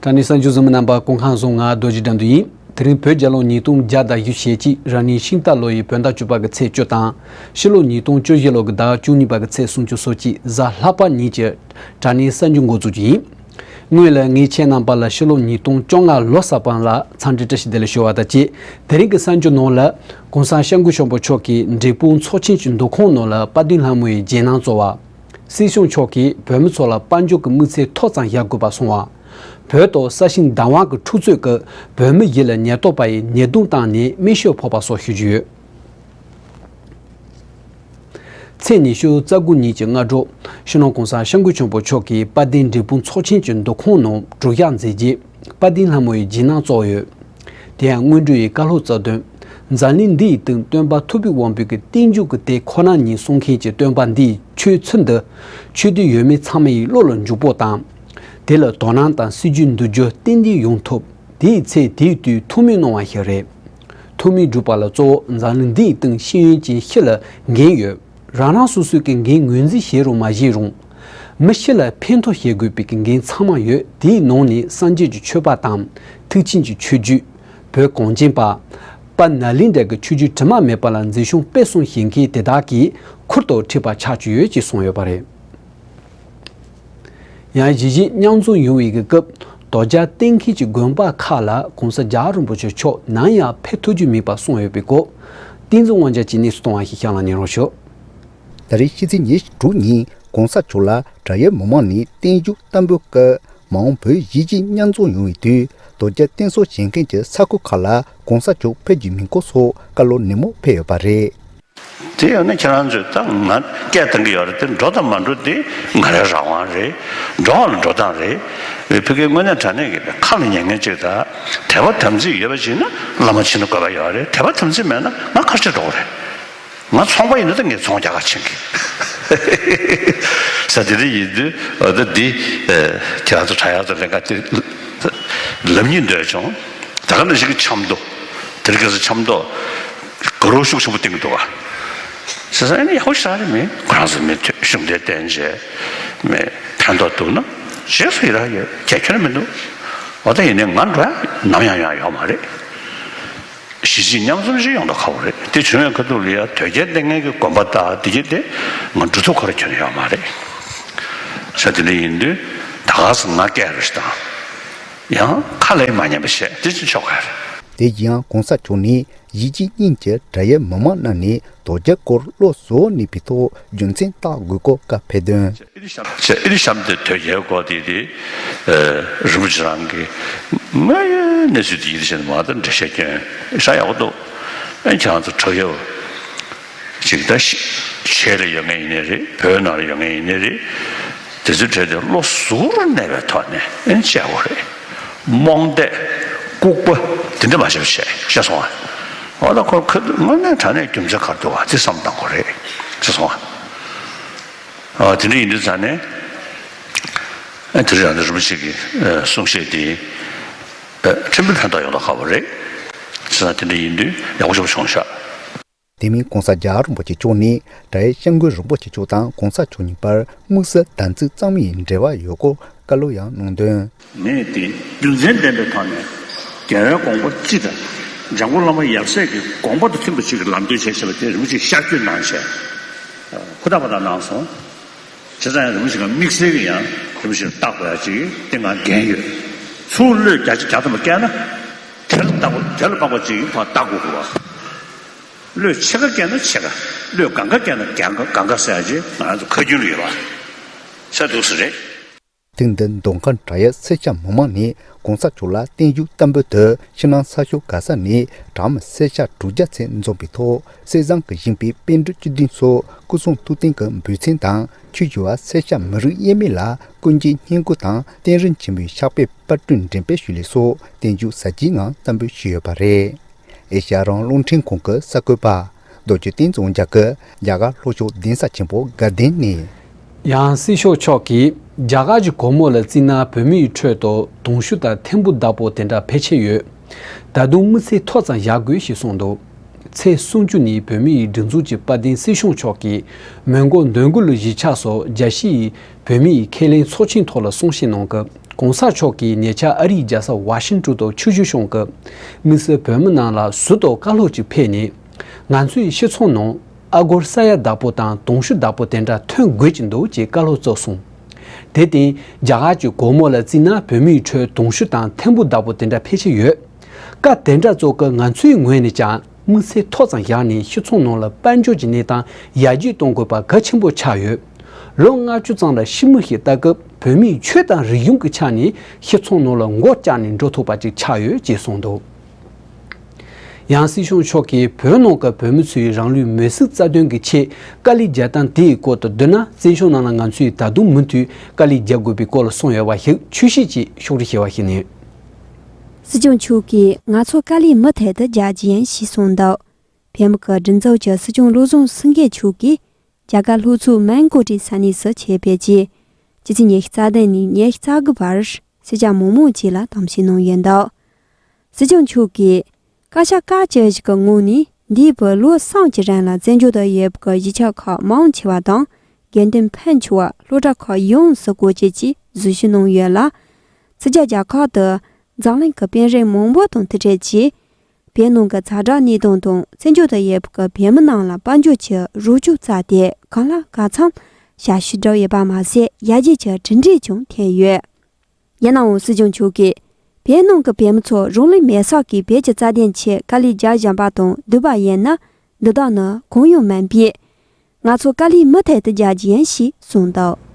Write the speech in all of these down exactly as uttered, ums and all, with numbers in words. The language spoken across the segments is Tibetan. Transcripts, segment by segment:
དྲ་གནས་གསར་འགྱུར་གཟིགས་མི་རྣམ་པ་སྐུ་ཁམས་བཟང་། ང་རྡོ་རྗེ་དགྲ་འདུལ་ཡིན། དེ་རིང་བོད་རྒྱལ་ལོ་ཉིས་སྟོང་བརྒྱ་དང་བཞི་བཅུ་ཞེ་གཅིག་རང་ནིང་ཤིང་རྟ་ལོ་ཡི་བོད་ཟླ་བཅུ་པ་གི་ཚེས་བཅུ་དང་། ཕྱི་ལོ་ཉིས་སྟོང་བཅུ་བཞི་ལོ་གི་ཟླ་བཅུ་གཉིས་པ་གི་ཚེས་སུམ་ཅུ་སོ་གཅིག་གཟའ་ལྷག་པ་ཉིན་གྱི་དྲ་གནས་གསར་འགྱུར་འགོ་འཛུགས་རྒྱུ་ཡིན། སྔོན་ལ་ངས་ཁྱེད་རྣམ་པ་ལ་ཕྱི་ལོ་ཉིས་སྟོང་བཅོ་ལྔ་ལོ་གསར་པ་ལ་འཚམས་འདྲི་བཀྲ་ཤིས་བདེ་ལེགས་ཞུ་བ་དང་བཅས། དེ་རིང་གི་གསར་འགྱུར་ནང་ལ། ༸གོང་ས་༸སྐྱབས་མགོན་ཆེན་པོ་མཆོག་གིས་འབྲས་སྤུངས་ཚོགས་ཆེན་གྱི་འདུ་ཁང་ནང་ལ་དཔལ་ལྡན་ལྷ་མོ་ཡི་རྗེས་གནང་སྩལ་བ། སྲིད་སྐྱོང་མཆོག་གིས་བོད་མི་ཚོ་ལ་དཔལ་འབྱོར་གྱི་དམིགས་ཚད་ཏོག་ཙམ་བཞག་དགོས་པ་གསུངས་པ། བོད་དང་ས་ཞིང་བདག་དབང་གི་འཁྲུག་རྩོད་ཀྱིས་བོད་མི་ཡིད་ལ་ཉེན་རྟོག་པ་ཡིས་ཉེས་རྡུང་བཏང་ནས་རྨས་སྐྱོན་ཕོག་པ་སོགས་ཞུ་རྒྱུ་ཡོད། ཚེས་ཉི་ཤུ་རྩ་དགུ་ཉིན་གྱི་སྔ་དྲོ། སྤྱི་ནོར་༸གོང་ས་༸སྐྱབས་མགོན་ཆེན་པོ་མཆོག་གིས་དཔལ་ལྡན་འབྲས་སྤུངས་ཚོགས་ཆེན་གྱི་འདུ་ཁང་ནང་གྲུ་བཞག་མཛད་རྗེས་དཔལ་ལྡན་ལྷ་མོ་ཡི་རྗེས་གནང་སྩལ་ཡོད། དེ་ཡང་སྔོན་འགྲོ་ཡི་བཀའ་སློབ་སྩལ་དོན། འཛམ་གླིང་འདི་ཡི་སྟེང་སྟོན་པ་ཐུབ་པའི་དབང་པོ་གི་བསྟན་འགྱུར་གྱི་དེ་ཁོ་ན་ཉིད་གསུང་མཁན་གྱི་སྟོན་པ་འདིའི་ཆོས་ཚུལ་འདི་ཆོས་སྡེ་ཡོད་མེད་ཚང་མ་ཡི་བློ་ལ་འཇུག་པོ་དང་། དེ་ལ་དོ་སྣང་དང་སྲིད་ཇུས་འདུལ་རྒྱུ་ཏན་ཏན་ཡོང་ཐུབ། དེའི་ཚེ་དེའི་དུས་ཐུགས་སྨོན་གནང་བ་ཞིག་རེད། ཐུགས་སྨོན་སྒྲུབ་པ་ལ་གཙོ་བོ་འཛམ་གླིང་འདི་ཡི་སྟེང་ཤེས་ཡོན་ཅན་སྤྱི་ལ་འགན་ཡོད། རང་རང་སོ་སོའི་གི་འགན་ངོས་འཛིན་བྱེད་རུང་མ་བྱེད་རུང་། མི་སྤྱི་ལ་ཕན་ཐོགས་བྱེད་དགོས་པའི་གི་འགན་ཚང་མ་ཡོད། དེའི་ནང་ནས་སངས་རྒྱས་ཀྱི་ཆོས་པ་དང་། ཐེག་ཆེན་གྱི་ཆོས་བརྒྱུད། བོད་གངས་ཅན་པ། དཔལ་ནཱ་ལེནྡྲ་གི་ཆོས་བརྒྱུད་དྲི་མ་མེད་པ་ལ་མཛེས་ཤིང་སྤེལ་གསུམ་བྱེད་མཁན་དེ་དག་གིས་ཁུར་དུ་ཁྲིད་པ་ཆགས་ཀྱི་ཡོད་ཅེས་གསུངས་ཡོད་པ་རེད། ཡང་གཞིས་བྱེས་མཉམ་འཛོམས་ཡོང་བའི་གི་སྐབས་དོལ་རྒྱལ་བསྟེན་མཁན་གྱི་དགོན་པ་ཁག་ལ་༸གོང་ས་༸རྒྱལ་བ་རིན་པོ་ཆེ་མཆོག་ནམ་ཡང་ཕེབས་ཐུབ་རྒྱུ་མེད་པ་གསུངས་ཡོད་པའི་སྐོར། བསྟན་འཛིན་དབང་རྒྱལ་གྱིས་གནས་ཚུལ་བཏང་བ་ཞིག་གཤམ་ལ་ཉན་རོགས་ཞུ། ད་རེས་ཕྱི་ཚེས་ཉེར་དྲུག་ཉིན་༸གོང་ས་མཆོག་ལ་དྲ་ཡོལ་མི་མང་ནས་བརྟན་བཞུགས་བསྟར་འབུལ་སྐབས། མ་འོངས་བོད་གཞིས་བྱེས་མཉམ་འཛོམས་ཡོང་བའི་དུས་དོལ་རྒྱལ་བསྟེན་གསོལ་བྱེད་མཁན་གྱི་ས་ཁུལ་ཁག་ལ་༸གོང་ས་མཆོག་ཕེབས་རྒྱུ་མིན་སྐོར་སོགས་བཀའ་སློབ་ནན་མོ་ཕེབས་ཡོད་པ་རེད། དེ་ཡང་ན་ཁྱེད་རང་ཚོས་ད་ང་སྐད་བཏང་གི་ཡོད་རེད་དེ། འགྲོ་དང་མ་འགྲོ་དེ་ང་རའི་རང་དབང་རེད། འགྲོ་བ་ལ་འགྲོ་སྟངས་རེད། བོད་སྐད་དངོས་གནས་དྲང་གནས་ཀྱི་ཁ་ལ་ཉན་མཁན་ཅིག་དང་དད་པ་དམ་ཚིག་ཡོད་པ་ཞིག་ན་བླ་མ་ཕྱིན་ན་དགོས་པ་ཡོད་རེད། དད་པ་དམ་ཚིག་མེད་ན་ང་ག་རེ་བྱེད་འགྲོ་གི་རེད། ང་ཚོང་པ་ཡིན་ན་ད་ངས་ཚོང་རྒྱག་ག་ཕྱིན་གི། ས་དེ་འདྲ་ཡིན་དུས་ད་འདི་ཁྱེད་རང་ཚོ་དྲ་ཡག་ཚོ་ལས་ཀ་དེ་ལབ་སྙིང་འདོད་བྱུང་། ད་ག་ནང་བཞིན་གྱི་ཆབ་མདོ། དེ་རིང་ཁ་སང་ཆབ་མདོ་དགའ་རབ་ཤུགས་ཆེན་པོ་བསྟན་གྱི་འདུག་ག། བྱས་ཙང་ཨ་ནི་ཡག་པོ་ཞེ་དྲག་རེད། མི་ཁོ་རང་ཚོ་མི་ཐོས་ཤུགས་ལྡན་བསྟན་བྱས་མི་ཕན་ཐོགས་འདུག་ན་རྗེས་སུ་ཡི་རང་ཡོད་གལ་ཁྱོན་ནས་མི་འདུག། འོ་ད་ཡིན་ནའི་ང་འགྲོ་ཡ་ནམ་ཡང་ཡང་ཡོད་མ་རེད། གཞིས་བྱེས་མཉམ་འཛོམས་ཤིག་ཡོང་མདོག་ཁ་པོ་རེད། དེ་བྱུང་བའི་ཁ་ཐུག་ལ་ཡ་དོལ་རྒྱལ་བསྟེན་མཁན་གྱི་དགོན་པ་དང་དེ་གྱད་དེ་ང་འགྲོ་ཐུབ་ཁ་ར་ཁྱོན་ནས་ཡོད་མ་རེད། ས་དེ་འདྲ་ཡིན་དུས་ད་ག་སེ་ང་སྐད་རེ་ཞིག་དང་། ཡང་ཁ་ལས་མ་ཉན་པ་བཤད་དེ་ཅི་ཆོག་ག་རེད། དེ་ཡང་༸གོང་ས་མཆོག་ནས་གཞིས་བྱེས་གཉིས་ཀྱི་དྲ་ཡོལ་མི་མང་རྣམས་ནས་དོལ་རྒྱལ་སྐོར་བློ་གཟུ་བོར་གནས་པའི་ཐོག་རྒྱུ་མཚན་བརྟག་དགོས་སྐོར་བཀའ་ཕེབས་དོན། ཨེ་དེ་གཤམ་དེ་དོལ་རྒྱལ་སྐོར་དེ་དེ་རིན་པོ་ཆེ་རང་གི་དངོས་ཡོད་གནས་ཚུལ་དེ་ཡིན་དུས་བྱས་ནས་མ་གཏོགས་འགྲེལ་བཤད་སྐྱོན་ཧྲ་ཡག་པོ་འདུག། ཨེ་ཁྱེད་རང་ཚོ་དྲ་ཡོལ་ཅིག་ད་ཤི་ཆེད་ལ་ཡོད་མཁན་ཡིན་ནའི་རེད། བོད་ནང་ལ་ཡོད་མཁན་ཡིན་ནའི་རེད། དེ་ཚོའི་གྲས་དེ་བློ་གཟུ་བོར་གནས་པའི་ཐོག་ནས་ཨེ་བྱས་དགོས་རེད། རྨོངས་དད་ལྐུགས་པ་དེ་འདྲ་མ་བྱེད་པ་བྱས་ཤེས་སོང་ང་། འོ་ད་ཁོ་ཁ་དངོས་གནས་དྲང་གནས་རྒྱུ་མཚན་ག་རེ་འདུག་བ་དེ་བསམ་བཏང་དགོས་རེད་ཤེས་སོང་ང་། ཨ་དེ་འདྲ་ཡིན་དུས་ཙང་ནས་ཨ་དེ་རིང་རང་ཚོ་རིན་པོ་ཆེ་གི་ཨ་གསུང་བཤད་དེ་ཨ་ཕྲན་བུ་ཕན་ཐོགས་ཡོང་མདོག་ཁ་པོ་རེད། བྱས་ཙང་དེ་འདྲ་ཡིན་དུས་ཡག་པོ་ཞེ་པོ་བྱུང་ཤག། དེ་མིན་༸གོང་ས་༸རྒྱལ་བ་རིན་པོ་ཆེ་མཆོག་ནས་དྲ་ཡོལ་༸སྐྱབས་མགོན་རིན་པོ་ཆེ་མཆོག་དང་༸གོང་ས་མཆོག་གཉིས་བར་དམིགས་བསལ་དམ་ཚིག་གཙང་མའི་འབྲེལ་བ་ཡོད་སྐོར་བཀའ་སློབ་ཡང་གནང་དོན། ངས་དེ་རྒྱུ་མཚན་ལྡན་པའི་ཐོག་ནས་རྒྱལ་བའི་དགོངས་པ་སྤྱི་དང་འཇམ་མགོན་བླ་མ་ཡབ་སྲས་ཀྱི་དགོངས་པ་དང་མཐུན་པ་ཅིག་གི་ལམ་སྟོན་བྱས་བྱས་པ་དེ་རིན་པོ་ཆེས་ཤར་བསྐྱོད་གནང་བྱས་ཧུར་ཐག་པ་དང་གནང་སོང་། བྱས་ཙང་ཡང་རིན་པོ་ཆེ་ག་དམིགས་བསལ་གྱི་ཡང་རིན་པོ་ཆེར་བལྟ་དགོས་ཡ་ཅིག་དེ་ང་འགན་ཡོད། ཚུར་བློས་བརྒྱ་ཆ་བརྒྱ་ཐམ་པ་བཀལ་ན་དེ་ལ་བལྟ་དགོས། དེ་ལ་དཔག་པ་ཅིག་ཕར་བལྟ་དགོས་དགོས་པ། བློས་ཕྱེད་ཀ་བཀལ་ན་ཕྱེད་ཀ། བློས་གང་ག་བཀལ་ན་གང་ག་གང་ག་ཟེར་ཡ་ཅིག་ང་རང་ཚོ་ཁ་རྒྱུན་ལ་ཡོད་པ་ས་འདུག་ས་རེད། ཐེངས་འདིར་མདོ་ཁམས་དྲ་ཡོལ་སེར་སྐྱ་མི་མང་ནས་༸གོང་ས་མཆོག་ལ་བརྟན་བཞུགས་བསྟར་འབུལ་དུ་ཕྱི་ནང་ས་ཕྱོགས་ག་ས་ནས་དྲ་མི་སེར་སྐྱ་དྲུག་བརྒྱ་ཙམ་འཛོམས་པའི་ཐོག་གསེར་ཟངས་ཀྱིས་བཞེངས་པའི་པཎ་གྲུབ་བཅུ་བདུན་སོགས་སྐུ་གསུང་ཐུགས་རྟེན་གྱི་འབུལ་ཚན་དང་ཆོས་ཞུ་བ་སེར་སྐྱ་མི་རིགས་དབྱེ་མེད་ལ་ཀུན་མཁྱེན་བསྙེན་བཀུར་དང་བསྟན་རིན་ཆེན་མོའི་ཕྱག་དཔེ་པར་སྐྲུན་འགྲེམས་སྤེལ་ཞུས་ལུགས་སོགས་བརྟན་བཞུགས་གཟའ་སྤྱིའི་ངང་བསྟར་འབུལ་ཞུས་ཡོད་པ་རེད། ཨེ་ཤ་ཡ་རང་དབང་རླུང་འཕྲིན་ཁང་གི་གསར་འགོད་པ་རྡོ་རྗེ་བསྟན་འཛིན་དབང་རྒྱལ་གྱིས་རྒྱ་གར་ལྷོ་ཕྱོགས་གདན་ས་ཆེན་པོ་དགའ་ལྡན་ནས། ཡང་སྲིད་སྐྱོང་མཆོག་གིས་རྒྱ་གར་གྱི་གོང་མ་ལ་བརྩིས་ན་བོད་མིའི་ཁྲོད་དུ་གདུང་ཤུགས་དང་ཐེམ་བུ་བདག་པོ་དེ་འདྲ་ཕལ་ཆེར་ཡོད། ད་དུང་དམིགས་ཚད་མཐོ་ཙམ་བཞག་དགོས་ཞེས་གསུངས་འདུག། ཚེས་སུམ་ཅུ་ཉིན་བོད་མིའི་སྒྲིག་འཛུགས་ཀྱི་དཔལ་ལྡན་སྲིད་སྐྱོང་མཆོག་གིས་མོན་གྷོ་འདོད་རྒུ་ལ་གཞིས་ཆགས་སུ་རྒྱལ་སྤྱིའི་བོད་མིའི་ཁས་ལེན་ཚོགས་ཆེན་ཐོག་ལ་གསུང་བཤད་གནང་སྐབས། གོང་ས་མཆོག་གིས་ཉེ་ཆར་ཨ་རིའི་རྒྱལ་ས་ཝ་ཤིང་ཊོན་དུ་ཆུ་བཞི་གཞུང་གི་དམིགས་བསལ་བོད་མི་རྣམས་ལ་ཟུར་དུ་བཀའ་སློབ་ཅིག་ཕེབས་ནས། ང་ཚོའི་སྤྱི་ཚོགས་ནང་ཨ་སྒོར་ས་ཡ་བདག་པོ་དང་དུང་ཕྱུར་བདག་པོ་དེ་འདྲ་ཐོན་དགོས་ཀྱི་འདུག་ཅེས་བཀའ་སློབ་སྩལ་སོང་། དེར་བརྟེན། རྒྱ་གར་གྱི་སྒོར་མོ་ལ་བརྩིས་ན་བོད་མིའི་ཁྲོད་དུང་ཕྱུར་དང་ཐེམ་བུ་བདག་པོ་དེ་འདྲ་ཕལ་ཆེར་ཡོད། སྐབས་དེ་འདྲ་ཚོ་གི་ང་ཚོའི་ངོས་ནས་ཀྱང་དམིགས་བསལ་ཐོག་ཙམ་བཞག་ནས་སྤྱི་ཚོགས་ནང་ལ་དཔལ་འབྱོར་གྱི་གནས་སྟངས་ཡར་རྒྱས་གཏོང་དགོས་པ་གལ་ཆེན་པོ་ཆགས་ཡོད། ལོ་ལྔ་བཅུ་ཙམ་ལ་ཤི་མི་ཞིག་ལྟ་སྐབས་བོད་མིའི་ཆོས་དང་རིག་གཞུང་གི་ཆ་ནས་སྤྱི་ཚོགས་ནང་ལ་མགོ་བཀྱག་ནས་འགྲོ་ཐུབ་པ་ཅིག་ཆགས་ཡོད་ཅེས་གསུངས་འདུག། ཡང་སྲིད་སྐྱོང་མཆོག་གིས་བོད་ནང་གི་བོད་མི་ཚོས་རང་ལུས་མེར་སྲེག་རྩ་དོན་གྱི་ཆེད་དཀའ་ལས་རྒྱག་སྟངས་དེའི་སྐོར་དུ་བསྡུར་ན། བཙན་བྱོལ་ནང་ལ་ང་ཚོས་ད་དུང་མུ་མཐུད་དཀའ་ལས་རྒྱག་དགོས་པའི་སྐོར་ལ་གསུངས་ཡོད་པ་ཞིག་ཆོས་བཤད་ཀྱིས་ཕྱོགས་སྒྲིག་བྱས་པ་ཞིག་ནས། སྲིད་སྐྱོང་མཆོག་གིས་ང་ཚོ་དཀའ་ལས་མུ་མཐུད་དུ་རྒྱག་རྒྱུ་ཡིན་ཞེས་གསུངས་འདུག། བོད་མི་གི་སྒྲིག་འཛུགས་ཀྱི་སྲིད་སྐྱོང་བློ་བཟང་སེང་གེ་མཆོག་གིས་རྒྱ་གར་ལྷོ་ཕྱོགས་མན་གོ་ཊའི་ས་གནས་སུ་ཆེད་ཕེབས་ཀྱིས། ཕྱི་ཚེས་ཉི་ཤུ་རྩ་བདུན་ནས་ཉི་ཤུ་རྩ་དགུ་བར་སེར་སྐྱ་མང་མང་བཅས་ལ་གཏམ་བཤད་གནང་ཡོད་འདུག། སྲིད་སྐྱོང་མཆོག་གིས། བཀའ་ཤག་བཀའ་ཅི་ཞིག་གི་ངོས་ནས་འདས་པའི་ལོ་གསུམ་གྱི་རིང་ལ་བཙན་བྱོལ་དུ་ཡོད་པའི་གཞིས་ཆགས་ཁག་མང་ཆེ་བ་དང་། དགེ་འདུན་ཕན་ཆེ་བ་སློབ་གྲྭ་ཁག་ཡོངས་སུ་སྒོ་འབྱེད་ཀྱིས་གཟིགས་ཞིབ་གནང་ཡོད་ལ། ཕྱི་རྒྱལ་རྒྱལ་ཁབ་ཏུ་འཛམ་གླིང་གི་དཔོན་རིགས་མང་པོ་དང་ཐུག་འཕྲད་ཀྱིས། བོད་ནང་གི་ཛ་དྲག་གནས་སྟངས་དང་བཙན་བྱོལ་དུ་ཡོད་པའི་བོད་མི་རྣམས་ལ་དཔལ་འབྱོར་གྱི་རོགས་སྐྱོར་བསྩལ་ཏེ། གང་ལ་གང་འཚམ་ཞབས་ཞུ་བསྒྲུབས་ཡོད་པ་མ་ཟད། ཡར་རྒྱས་ཀྱི་གྲུབ་འབྲས་ཀྱང་ཐོན་ཡོད། ཡིན་ནའང་སྲིད་སྐྱོང་མཆོག་གིས། བོད་ནང་གི་བོད་མི་ཚོ་རང་ལུས་མེར་སྲེག་གིས་བོད་ཀྱི་རྩ་དོན་ཆེད་དཀའ་ལས་རྒྱག་བཞིན་པ་དང་བསྡུར་བ་ཡིན་ན། འདི་དག་ནི་གང་ཡང་མིན་པས། ང་ཚོ་དཀའ་ལས་མུ་མཐུད་དུ་རྒྱག་རྒྱུ་ཡིན་ཞེས་གསུངས་འདུག།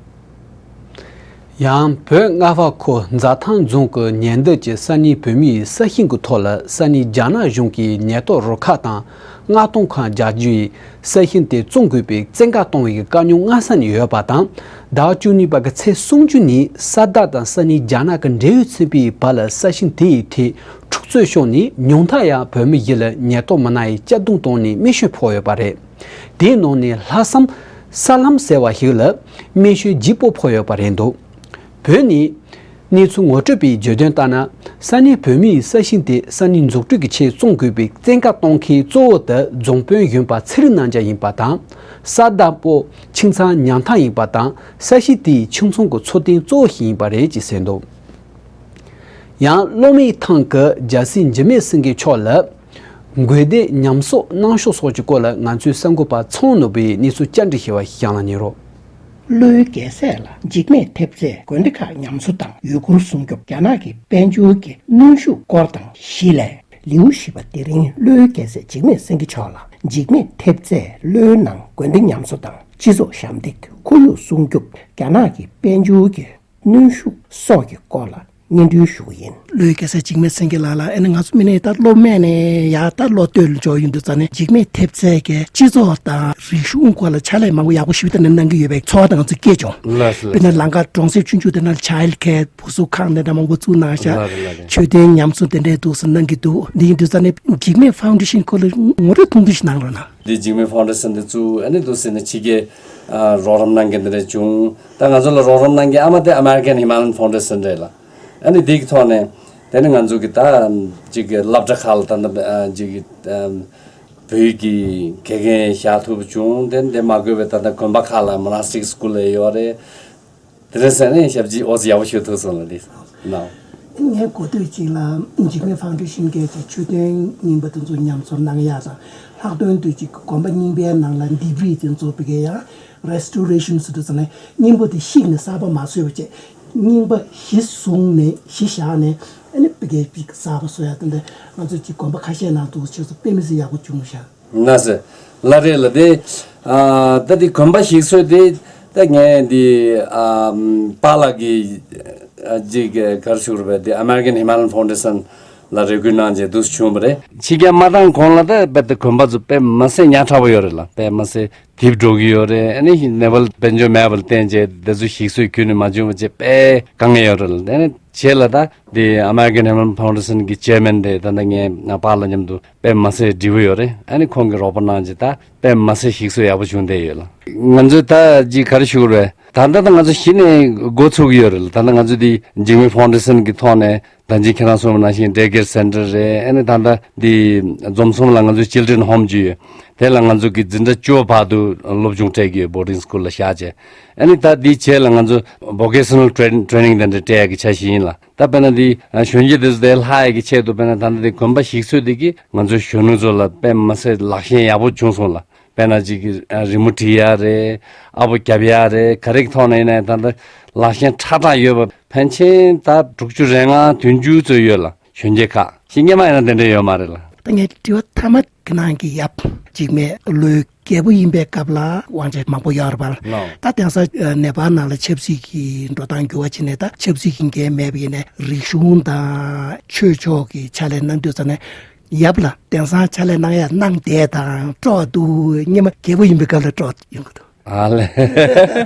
ཡང་བོད་རྔ་བ་ཁུལ་རྫ་ཐང་རྫོང་གི་ཉེ་འདབས་ཀྱི་ས་གནས་བོད་མིའི་ས་ཞིང་གི་ཐོག་ལ་ས་གནས་རྒྱ་ནག་གཞུང་གིས་ཉེན་རྟོག་རུ་ཁག་དང་མངགས་གཏོང་ཁང་རྒྱག་རྒྱུའི་ས་ཞིང་དེ་བཙོང་དགོས་པའི་བཙན་བཀའ་གཏོང་བའི་བཀའ་རྙོག་སྔ་ས་ནས་ཡོད་པ་དང་། ཟླ་བཅུ་གཉིས་པ་གི་ཚེས་སུམ་ཅུ་ཉིན་ས་བདག་དང་ས་གནས་རྒྱ་ནག་གི་འབྲེལ་ཡོད་ཚན་པའི་བར་ལ་ས་ཞིང་དེ་ཡི་ཐད་འཁྲུག་རྩོད་བྱུང་ནས། ཉུང་མཐའ་ཡང་བོད་མི་བཞི་ལ་ཉེན་རྟོག་མི་སྣ་ཡིས་གཅར་རྡུང་བཏང་ནས་རྨས་སྐྱོན་ཕོག་ཡོད་པ་རེད། དེའི་ནང་ནས་ལྷག་བསམ་ས་ལྷམ་ཟེར་བ་ཞིག་ལ་རྨས་སྐྱོན་ལྗིད་པོ་ཕོག་ཡོད་པ་རེད་འདུག། བོད་ནས་གནས་ཚུལ་ངོ་སྤྲོད་པས་བརྗོད་དོན་ལྟར་ན། ས་གནས་བོད་མིའི་ས་ཞིང་དེ་ས་གནས་འཛུགས་སྐྲུན་གྱི་ཆེད་བཙོང་དགོས་པའི་བཙན་བཀའ་གཏོང་མཁན་གཙོ་བོ་དེ་རྫོང་དཔོན་གཞོན་པ་ཚེ་རིང་རྣམ་རྒྱལ་ཡིན་པ་དང་། ས་བདག་པོ་ཁྱིམ་ཚང་ཉམ་ཐག་ཡིན་པ་དང་། ས་གཞི་དེའི་ཁྱིམ་ཚང་གི་འཚོ་རྟེན་གཙོ་བོ་ཞིག་ཡིན་པ་རེད་ཅེས་གསལ་འདུག། ཡང་གློ་སྨད་ཐང་གི་རྒྱལ་སྲས་འཇིགས་མེད་སེང་གེ་མཆོག་ལ། དགོན་སྡེ་ཉམས་གསོ་གནང་ཕྱོགས་སོགས་ཀྱི་སྐོར་ལ་ང་ཚོའི་གསར་འགོད་པ་ཚེ་དབང་ནོར་བུས་གནས་ཚུལ་བཅར་འདྲི་ཞུས་པ་ཞིག་ལ་ཉན་རོགས། གློའི་རྒྱལ་སྲས་ལ་འཇིགས་མེད་ཐེབས་རྩས་དགོན་སྡེ་ཁག་ཉམས་གསོ་དང་ཡུལ་སྐོར་སྲུང་སྐྱོབ། རྒྱ་ནག་གི་དཔལ་འབྱོར་གྱི་གནོན་ཤུགས་སྐོར་དང་བཞི་ལས། ལེའུ་བཞི་པ་དེ་རིང་གློའི་རྒྱལ་སྲས་འཇིགས་མེད་སེང་གེ་མཆོག་ལ་འཇིགས་མེད་ཐེབས་རྩས་གློའི་ནང་དགོན་སྡེ་ཉམས་གསོ་དང་སྤྱི་ཚོགས་ཞབས་འདེགས། ཁོར་ཡུག་སྲུང་སྐྱོབ། རྒྱ་ནག་གི་དཔལ་འབྱོར་གྱི་གནོན་ཤུགས་སོགས་ཀྱི་སྐོར་ལ་སྙན་སྒྲོན་ཞུ་གི་ཡིན། གློའི་རྒྱལ་སྲས་འཇིགས་མེད་སེང་གེ་ལགས་ལ། ཨ་ནི་ང་ཚོ་མི་ནས་ད་གློ་སྨད་ནས་ཡར་ད་གློ་སྟོད་ལ་འབྱོར་ཡོང་དུས་ཙ་ནས་འཇིགས་མེད་ཐེབས་རྩས་ཀྱི་སྤྱི་ཚོགས་དང་རིག་གཞུང་སྐོར་ལ་ཕྱག་ལས་མང་པོ་ཡག་པོ་ཞིག་ད་ནས་གནང་གི་ཡོད་པའི་ཚོར་བ་ད་ང་ཚོ་སྐྱེས་བྱུང་། ལགས་སོ། དཔེར་ན་ལམ་ཁ་གྲོང་གསེབ་ཆུང་ཆུང་དེ་ན་ཆའིལ་ཁེར་བུ་གསོ་ཁང་དེ་འདྲ་མང་པོ་བཙུགས་གནང་ཤག། ལགས་རེད། ལགས་རེད། མཆོད་རྟེན་ཉམས་གསོ་དེ་འདྲའི་འདུག་སེ་གནང་གི་འདུག། འདི་ཡིན་དུས་ཙ་ནས་འཇིགས་མེད་ཕའུན་ཌེ་ཤན་སྐོར་ལ་ངོ་སྤྲོད་ཐུང་ཐུང་ཞིག་གནང་རོགས་གནང་། འདི་འཇིགས་མེད་ཕའུན་ཌེ་ཤན་འདི་བཙུགས། ཨ་ནི་འདུག་སེ་ནས་ཕྱི་རྒྱལ་ཨ་རོགས་རམ་གནང་མཁན་དེ་འདྲ་བྱུང་། ད་ང་ཚོ་ལ་རོགས་རམ་གནང་མཁན་ཨ་མ་དེ་American Himalayan Foundation རེད་ལ། ཨ་ནི་འདི་གི་ཐོག་ནས་དེ་ནི་ང་ཚོ་གི་ད་ཅིག་གི་སློབ་གྲྭ་ཁག་ལ་ད་ལྟ་ཨ་ཅིག་གི་ཨ་བོད་ཀྱི་དགེ་རྒན་བཞག་ཐུབ་བྱུང་། དེ་འདི་མ་དགོས་པའི་ད་ལྟ་དགོན་པ་ཁག་ལ་Monastic School ཡོད་རེད། དེ་རིང་སང་ནས་ཞབས་ཕྱི་ཨོ་ཙི་ཡག་པོ་ཞིག་ཐུག་སོང་ལ་འདི་ནའོ། ངས་གོ་ཐོས་གཅིག་ལ་འཇིགས་མེད་ཕའུན་ཌེ་ཤན་གྱི་མཆོད་རྟེན་རྙིང་པ་དེ་ཚོ་ཉམས་གསོ་གནང་ཡག་དང་། ལྷག་དོན་དུ་གཅིག་དགོན་པ་རྙིང་པའི་ནང་ལ་ལྡེབས་རིས་དེ་ཚོ་བི་གའི་ཡང་Restoration ཟེར་དུས་ཙམ་ནས་རྙིང་པ་དེ་བཤིག་ནས་གསར་པ་མ་བཟོས་པ་བྱས། རྙིང་པ་གཞི་བཟུང་ནས་གཞི་བཞག་ནས་ཨ་ནི་བི་གའི་བི་གསར་པ་བཟོ་ཡག་དེ་འདྲ་ང་ཚོ་གཅིག་དགོན་པ་ཁ་ཤས་ནང་དུ་ཆེད་དུ་དཔེ་མི་སྲིད་ཡག་པོ་བྱུང་ཤག། ན་སེ། ལ་རེ་ལ་དེ། ཨ་ད་དེ་དགོན་པ་ཞིག་བཟོས་དེ། ད་ངས་འདི་ཨ་པཱ་ལགས་ཀྱི་ཨ་ཅིག་ག་རེ་ཞུ་དགོས་རེད་པས། དེ་American Himalayan Foundation ལ་རེ་སྐུལ་གནང་རྗེས་འདུག་བྱུང་བ་རེད། ཕྱི་རྒྱལ་མ་བཏང་གོང་ལ་ད་དཔེ་དེ་དགོན་པ་ཚོ་དཔེ་མ་སེ་ཉག་ཕྲ་བོ་ཡོད་རེད་ལ། དཔེ་མ་སེ་རྡིབ་འགྲོ་གི་ཡོད་རེད། ཨ་ནི་ནེ་པཱལ་དཔལ་འབྱོར་མེད་པ་ལ་བརྟེན་རྗེས་དེ་ཚོ་ཞིག་གསོ་ཁྱོན་ནས་མ་བྱུང་བ་བྱས་དཔེ་དཀའ་ངལ་ཡོད་རེད་ལ། ཨ་ནི་རྗེས་ལ་ད། དེ་American Himalayan Foundation གི་ཅེར་མེན་དེ་ད་ལྟ་ངའི་པཱ་ལགས་མཉམ་དུ་དཔེ་མ་སྲིད་འདྲིས་པོ་ཡོད་རེད། ཨ་ནི་ཁོང་གིས་རོགས་པ་གནང་རྗེས་ད་དཔེ་མ་སྲིད་ཞིག་གསོ་ཡག་པོ་བྱུང་བསྡད་ཡོད་ལ། ང་ཚོས་ད་ཅིག་ག་རེ་ཞུ་དགོས་རེད། ད་ལྟ་ད་ང་ཚོ་གཞི་ནས་འགོ་ཚུགས་ཡོད་རེད་ལ། ད་ལྟ་ང་ཚོ་འདི་འཇིགས་མེད་ཕའུན་ཌེ་ཤན་གྱི་ཐོག་ནས་ད་གིན་ཁྱེད་རང་གསུངས་པ་ནང་བཞིན་ཌེ་ཀེར་སེན་ཊར་རེད། ཨ་ནི་ད་ལྟ་འདི་འཛོམས་གསུམ་ལ་ང་ཚོ་ཅིལ་ཌྲེན་ཧོམ་ཅིག་ཡོད། དེ་ལ་ང་ཚོ་གི་འཛིན་གྲྭ་བཅུ་བར་དུ་སློབ་སྦྱོང་སྤྲད་ཀྱི་ཡོད། བོར་ཌིང་སི་ཀུལ་ལ་བཞག་བྱས། ཨ་ནི་ད་འདི་རྗེས་ལ་ང་ཚོ་བོ་ཀེ་ཤ་ནལ་ཊེ་རེ་ནིང་དེ་འདྲ་སྤྲད་ཡག་གི་འཆར་གཞི་ཡིན་ལ། ད་དཔེར་ན་འདི་གཞོན་སྐྱེས་དེ་ཚོ་དེ་ལྷག་ཡག་གི་ཆེད་དུ་དཔེར་ན་ད་ལྟ་འདི་དགོན་པ་ཞིག་གསོས་དེ་གིས་ང་ཚོའི་གཞོན་ནུ་ཚོ་ལ་དཔེ་མི་སྲིད་ལག་ཤེས་ཡག་པོ་བྱུང་སོང་ལ། དཔེར་ན་ཅིག་གི་ཨ་རི་མོ་འབྲི་ཡག་རེད། ཨ་ཕོ་རྒྱབ་ཡག་རེད། ག་རེ་གི་ཐོག་ནས་ཡིན་ན་ད་ལྟ་ལག་ཤེས་ཁྲ་ཁྲ་ཡོད་པ་ཕལ་ཆེར་ད་དྲུག་ཅུ་རེ་ལྔ་བདུན་ཅུ་ཙམ་ཡོད་ལ། གཞོན་སྐྱེས་ཁག་ཤིང་སྐྱེས་མ་ཡིན་ན་དེ་འདྲ་ཡོད་མ་རེད་ལ། ད་ངའི་དྲི་བ་མཐའ་མ་གི་ནང་གི་ཡབ་འཇིགས་མེད་ལོས་རྒྱལ་པོ་ཡིན་པའི་སྐབས་ལ་དབང་ཆ་མང་པོ་ཡོད་རེད་པ། ལགས། ད་དེང་སང་ཨ་ནེ་པཱལ་ནང་ལ་ཆབ་སྲིད་ཀྱི་འགྲོ་སྟངས་འགྱུར་བ་ཕྱིན་ནས་ད་ཆབ་སྲིད་ཀྱི་འགན་མེད་པ་ཡིན་ནའི་རིག་གཞུང་དང་ཆོས་ཕྱོགས་ཀྱི་ཕྱག་ལས་གནང་དུས་ཙམ་ནས། ཡབ་ལ་དེང་སང་ཕྱག་ལས་གནང་ཡ་གནང་བསྡད་དང་སྤྲོ་བ་འདུག་སྔོན་མ་རྒྱལ་པོ་ཡིན་པའི་སྐབས་ལ་སྤྲོ་བ་ཡོང་གི་འདུག་ཨ་ལས།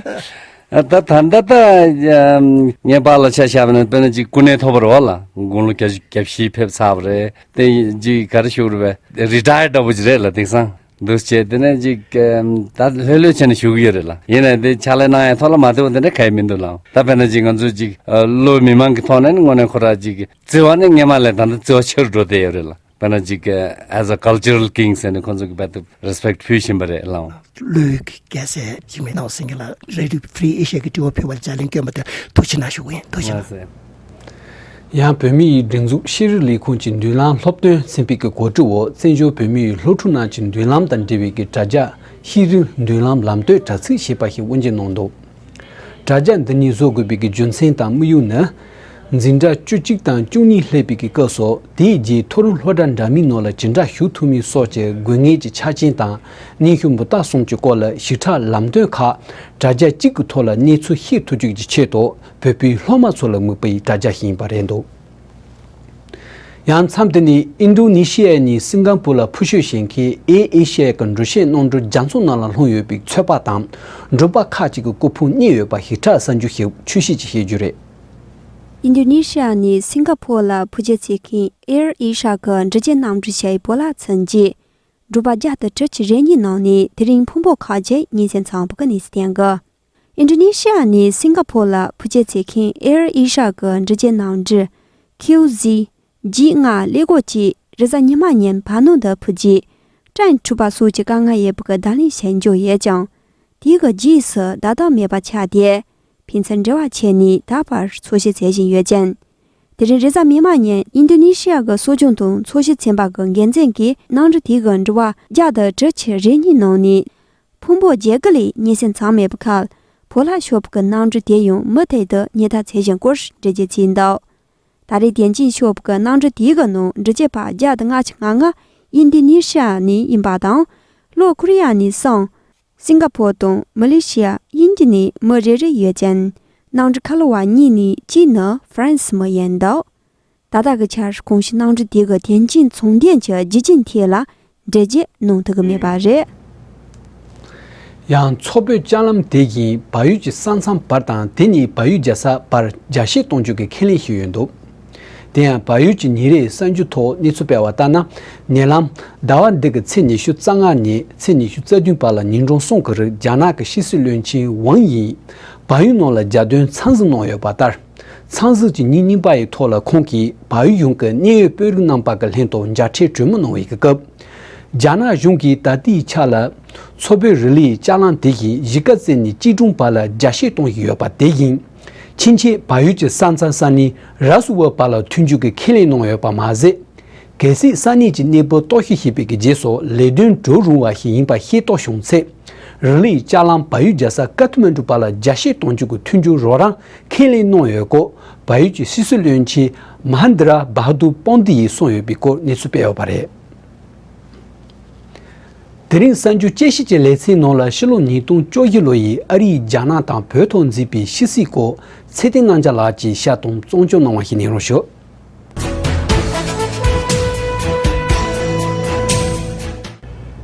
ད་ད་ད་ད་ངའི་པཱ་ལགས་ཆ་བཞག་པ་ན་དཔེར་ན་ཅིག་སྐུ་ནད་ཐོབ་པ་རེད་པ་ལ། དགུང་ལོ་བརྒྱད་ཅུ་གྱ་བཞི་ཕེབས་ཚར་བ་རེད། དེ་ཅིག་ག་རེ་ཞུ་དགོས་རེད་པས། རི་ཊ་ཡར་འདྲ་པོ་ཅིག་རེད་ལ། དེང་སང་འདུག་བྱས་དེ་ནས་ཅིག་ད་ལྷོད་ལྷོད་བྱས་ནས་བཞུགས་ཀྱི་ཡོད་རེད་ལ། ཡིན་ནའི་དེ་ཕྱག་ལས་གནང་ཡ་ཐོག་ལ་མ་བདེ་བ་དེ་འདྲ་གང་ཡང་མི་འདུག་ལ། ད་དཔེར་ན་ཅིག་ང་ཚོ་ཅིག་བློ་མི་མང་གི་ཐོག་ནས་ནི་དངོས་གནས་ཁོ་རང་ཅིག་བརྩི་བ་ནི་སྔོན་མ་ལས་ད་ལྟ་བརྩི་བ་ཆེ་རུ་འགྲོ་བསྡད་ཡོད་རེད་ལ། དཔེར་ན་ཅིག་as a cultural king ཟེར་ནས་ཁོང་ཚོ་གི་རྦད་དེ་རེ་སི་པེག་ཊི་ཕུལ་བཞིན་པ་རེད་ལགས། ལོས་ཀྱི་རྒྱལ་སྲས་འཇིགས་མེད་ནོར་བུ་སེང་གེ་ལགས་རེ་ཌི་ཡོ་ཕི་རི་ཨེ་ཤི་ཡ་གི་དྲི་བ་ཕུལ་བར་ལྗགས་ལན་བསྐྱོན་པ་དེར་ཐུགས་རྗེ་གནང་ཞུ་གི་ཡིན། ཐུགས་རྗེ་གནང་། ཡང་བོད་མིའི་སྒྲིག་འཛུགས་ཤེས་རིག་ལས་ཁུངས་ཀྱི་མདུན་ལམ་སློབ་སྟོན་ཚན་པའི་གི་གོ་སྒྲིག་འོག་བཙན་བྱོལ་བོད་མིའི་སློབ་ཕྲུག་རྣམས་ཀྱི་མདུན་ལམ་དང་འབྲེལ་བའི་གི་དྲ་རྒྱ་ཤེས་རིག་མདུན་ལམ་ལམ་སྟོན་དྲ་ཚིགས་ཞེས་པ་ཞིག་དབུ་འབྱེད་གནང་འདུག་དྲ་རྒྱ་འདི་ཉིད་བཟོ་དགོས་པའི་གི་རྒྱུ་མཚན་དང་དམིགས་ཡུལ་ནི། འཛིན་གྲྭ་བཅུ་གཅིག་དང་བཅུ་གཉིས་སླེབས་པའི་གི་སྐབས་སུ་དེའི་རྗེས་མཐོ་རིམ་སློབ་གྲྭ་འདྲ་མིན་ནང་ལ་སྦྱིན་བདག་ཞུགས་ཐུབ་མིན་སོགས་ཀྱི་དགོས་ངེས་ཀྱི་ཆ་རྐྱེན་དང་སྙན་ཞུ་འབུལ་རྟགས་སོགས་ཀྱི་སྐོར་ལ་ཞིབ་ཕྲ་ལམ་སྟོན་ཁག་དྲ་རྒྱ་གཅིག་གི་ཐོག་ལ་གནས་ཚུལ་ཤེས་ཐུབ་རྒྱུ་གྱི་ཆེད་དུ་བོད་པའི་སློབ་མ་ཚོ་ལ་དམིགས་པའི་དྲ་རྒྱ་ཞིག་ཡིན་པ་རེད་འདུག་ཡང་མཚམས་དེ་ནས་ཨིན་ཌོ་ནེ་ཤི་ཡ་ནས་སིང་ག་པུར་ལ་འཕུར་སྐྱོད་བྱེད་མཁན་ཨེར་ཨེ་ཤི་ཡ་གི་འགྲུལ་བཞུད་གནམ་གྲུ་རྒྱ་མཚོ་ནང་ལ་ལྷུང་ཡོད་པའི་ཚོད་དཔག་དང་འགྲུལ་པ་ཁག་ཅིག་གི་སྐུ་ཕུང་རྙེད་ཡོད་པ་ཞིབ་ཕྲ་གསར་འགྱུར་ཞིག་ཆོས་སྐྱིད་ཀྱིས་བཤད་རྒྱུ་རེད། ཨིན་ཌོ་ནེ་ཤི་ཡ་ནས་སིང་ག་པུར་ལ་འཕུར་སྐྱོད་བྱེད་མཁན་ཨེར་ཨེ་ཤ་གི་འགྲུལ་བཞུད་གནམ་གྲུ་ཞེས་པའི་བོད་ལྭ་ཚུན་གྱིས་འགྲུལ་པ་བརྒྱ་དང་དྲུག་ཅུ་རེ་གཉིས་ནང་ནས་དེ་རིང་ཕུང་པོ་ཁག་བརྒྱད་རྙེད་སོན་ཚར་བ་གི་གནས་ཚུལ་བསྟན་གི། ཨིན་ཌོ་ནེ་ཤི་ཡ་ནས་སིང་ག་པུར་ལ་འཕུར་སྐྱོད་བྱེད་མཁན་ཨེར་ཨེ་ཤ་གི་འགྲུལ་བཞུད་གནམ་གྲུ་ཁེའུ་ཟི་བརྒྱད་ལྔ་ཀླད་ཀོར་གྱིས་རེས་གཟའ་ཉི་མ་ཉིན་བར་སྣང་དུ་འཕུར་རྗེས་ཀྲེན་འཁྲུག་པ་སོགས་ཀྱི་དཀའ་ངལ་ཡོད་པ་གི་བརྡ་ལན་ཞིག་འབྱོར་ཡོད་ཀྱང་། དེའི་རྗེས་སུ་བརྡ་རྟགས་མེད་པ་ཆགས་ཏེ། ཕན་ཚུན་འབྲེལ་བ་བྱས་ནས་ད་བར་འཚོལ་ཞིབ་བྱེད་བཞིན་ཡོད་ཅིང་། དེ་རིང་རེས་གཟའ་མིག་དམར་ཉིན་ཨིན་ཌོ་ནེ་ཤི་ཡ་གི་གསོ་སྐྱོང་དང་འཚོལ་ཞིབ་ཚན་པ་གི་འགན་འཛིན་གྱིས་གནམ་གྲུ་དེ་གི་འགྲུལ་པ་བརྒྱ་དང་དྲུག་ཅུ་རེ་གཉིས་ནང་ནས། ཕུང་པོ་བརྒྱད་དགུ་ལས་རྙེད་སོན་ཚར་མེད་པའི་ཁར། བོད་ལྭ་ཤོག་བུ་གི་གནམ་གྲུ་དེ་ཡང་མུ་མཐུད་དུ་རྙེད་ཐབས་བྱེད་བཞིན་སྐོར་འགྲེལ་བརྗོད་བྱས་འདུག་ད་རེས་དེ་རིང་ཤོག་བུ་གི་གནམ་གྲུ་དེའི་གི་ནང་འགྲུལ་བཞུད་པ་བརྒྱ་དང་ལྔ་བཅུ་ང་ལྔ་ཨིན་ཌོ་ནེ་ཤི་ཡ་ནས་ཡིན་པ་དང་། ལྷོ་ཀོ་རི་ཡ་ནས་གསུམ། སིང་ག་པུར་དང་མ་ལེ་ཤི་ཡ། དབྱིན་ཇི་ནས་མི་རེ་རེ་ཡོད་ཅིང་། གནམ་གྲུ་ཁ་ལོ་བ་གཉིས་ནས་གཅིག་ནི་ཧྥ་རན་སི་མི་ཡིན་འདུག་ད་ལྟ་གི་ཆར་གོང་ཞུས་གནམ་གྲུ་དེ་གི་དེ་རིང་ཚོང་དོན་གྱི་རྒྱུ་རྐྱེན་ཐད་ལ་འགྲེལ་བརྗོད་གནང་ཐུབ་ཀྱི་མེད་པ་རེད། ཡང་མཚོ་བོད་ལྕགས་ལམ་དེ་བཞིན་བལ་ཡུལ་གྱི་ས་མཚམས་བར་དང་དེ་ནས་བལ་ཡུལ་རྒྱལ་ས་བར་རྒྱ་བསྐྱེད་གཏོང་རྒྱུ་གི་ཁས་ལེན་ཞུས་ཡོད་འདུག་དེ་ཡང་བལ་ཡུལ་གྱི་ཉིན་རེའི་གསར་འགྱུར་ཐོག་གནས་ཚུལ་སྤེལ་བ་ལྟར་ན། ཉེ་ལམ་ཟླ་བ་འདི་གི་ཚེས་ཉི་ཤུ་རྩ་ལྔ་ནས་ཚེས་ཉི་ཤུ་རྩ་བདུན་བར་ལ་ཉིན་གྲངས་གསུམ་གྱི་རིང་རྒྱ་ནག་གི་ཕྱི་སྲིད་བློན་ཆེན་ཝང་དབྱི་བལ་ཡུལ་ནང་ལ་རྒྱལ་དོན་འཚམས་གཟིགས་གནང་ཡོད་པ་ལྟར། འཚམས་གཟིགས་ཀྱི་ཉིན་གཉིས་པ་ཡི་ཐོག་ལ་ཁོང་གིས་བལ་ཡུལ་གཞུང་གི་གནད་ཡོད་དཔོན་རིགས་རྣམ་པ་གི་ལྷན་དུ་མཇལ་འཕྲད་གྲོས་མོལ་གནང་བའི་སྐབས། རྒྱ་ནག་གཞུང་གིས་ད་ལྟའི་ཆ་ལ་མཚོ་བོད་རི་ལིའི་ལྕགས་ལམ་དེ་བཞིན་གཞིས་ཀ་རྩེ་ནས་སྐྱིད་གྲོང་བར་ལ་རྒྱ་བསྐྱེད་གཏོང་བཞིན་ཡོད་པ་དེ་བཞིན། ཕྱིན་ཆད་བལ་ཡུལ་གྱི་ས་མཚམས་ས་གནས་ར་སུ་ཝེ་བར་ལ་མཐུན་འགྱུར་གྱི་ཁས་ལེན་གནང་ཡོད་པ་མ་ཟད། གལ་སྲིད་ས་གནས་ཀྱི་གནས་བབ་རྟོག་ཞིབ་བྱས་པའི་གི་རྗེས་སུ་ལས་དོན་འགྲོ་རུང་བ་ཞིག་ཡིན་པ་ཤེས་རྟོགས་བྱུང་ཚེ། རི་ལིའི་ལྕགས་ལམ་བལ་ཡུལ་རྒྱལ་ས་ཀ་ཐ་མན་གྲུ་བར་ལ་རྒྱ་བསྐྱེད་གཏོང་རྒྱུ་གི་མཐུན་འགྱུར་རོགས་རམ་ཁས་ལེན་གནང་ཡོད་སྐོར་བལ་ཡུལ་གྱི་ཕྱི་སྲིད་བློན་ཆེན་མ་ཧན་དི་ར་བྷ་དུར་པོན་ཏི་ཡིས་གསུངས་ཡོད་པའི་སྐོར་གནས་ཚུལ་སྤེལ་ཡོད་པ་རེད། དེ་རིང་གསར་འགྱུར་དཔྱད་ཞིབ་ཀྱི་ལེ་ཚན་ནང་ལ་ཕྱི་ལོ་ཉིས་སྟོང་བཅུ་བཞི་ལོ་ཡི་ཨ་རིས་རྒྱ་ནག་དང་བོད་ཐོག་མཛད་པའི་ཕྱི་སྲིད་སྐོར་ཚེ་བརྟན་རྣམ་རྒྱལ་ལགས་ཀྱིས་ཤར་གཏོང་གཙང་སྐྱོང་གནང་བ་ཞིག་གནང་རོགས་ཞུ།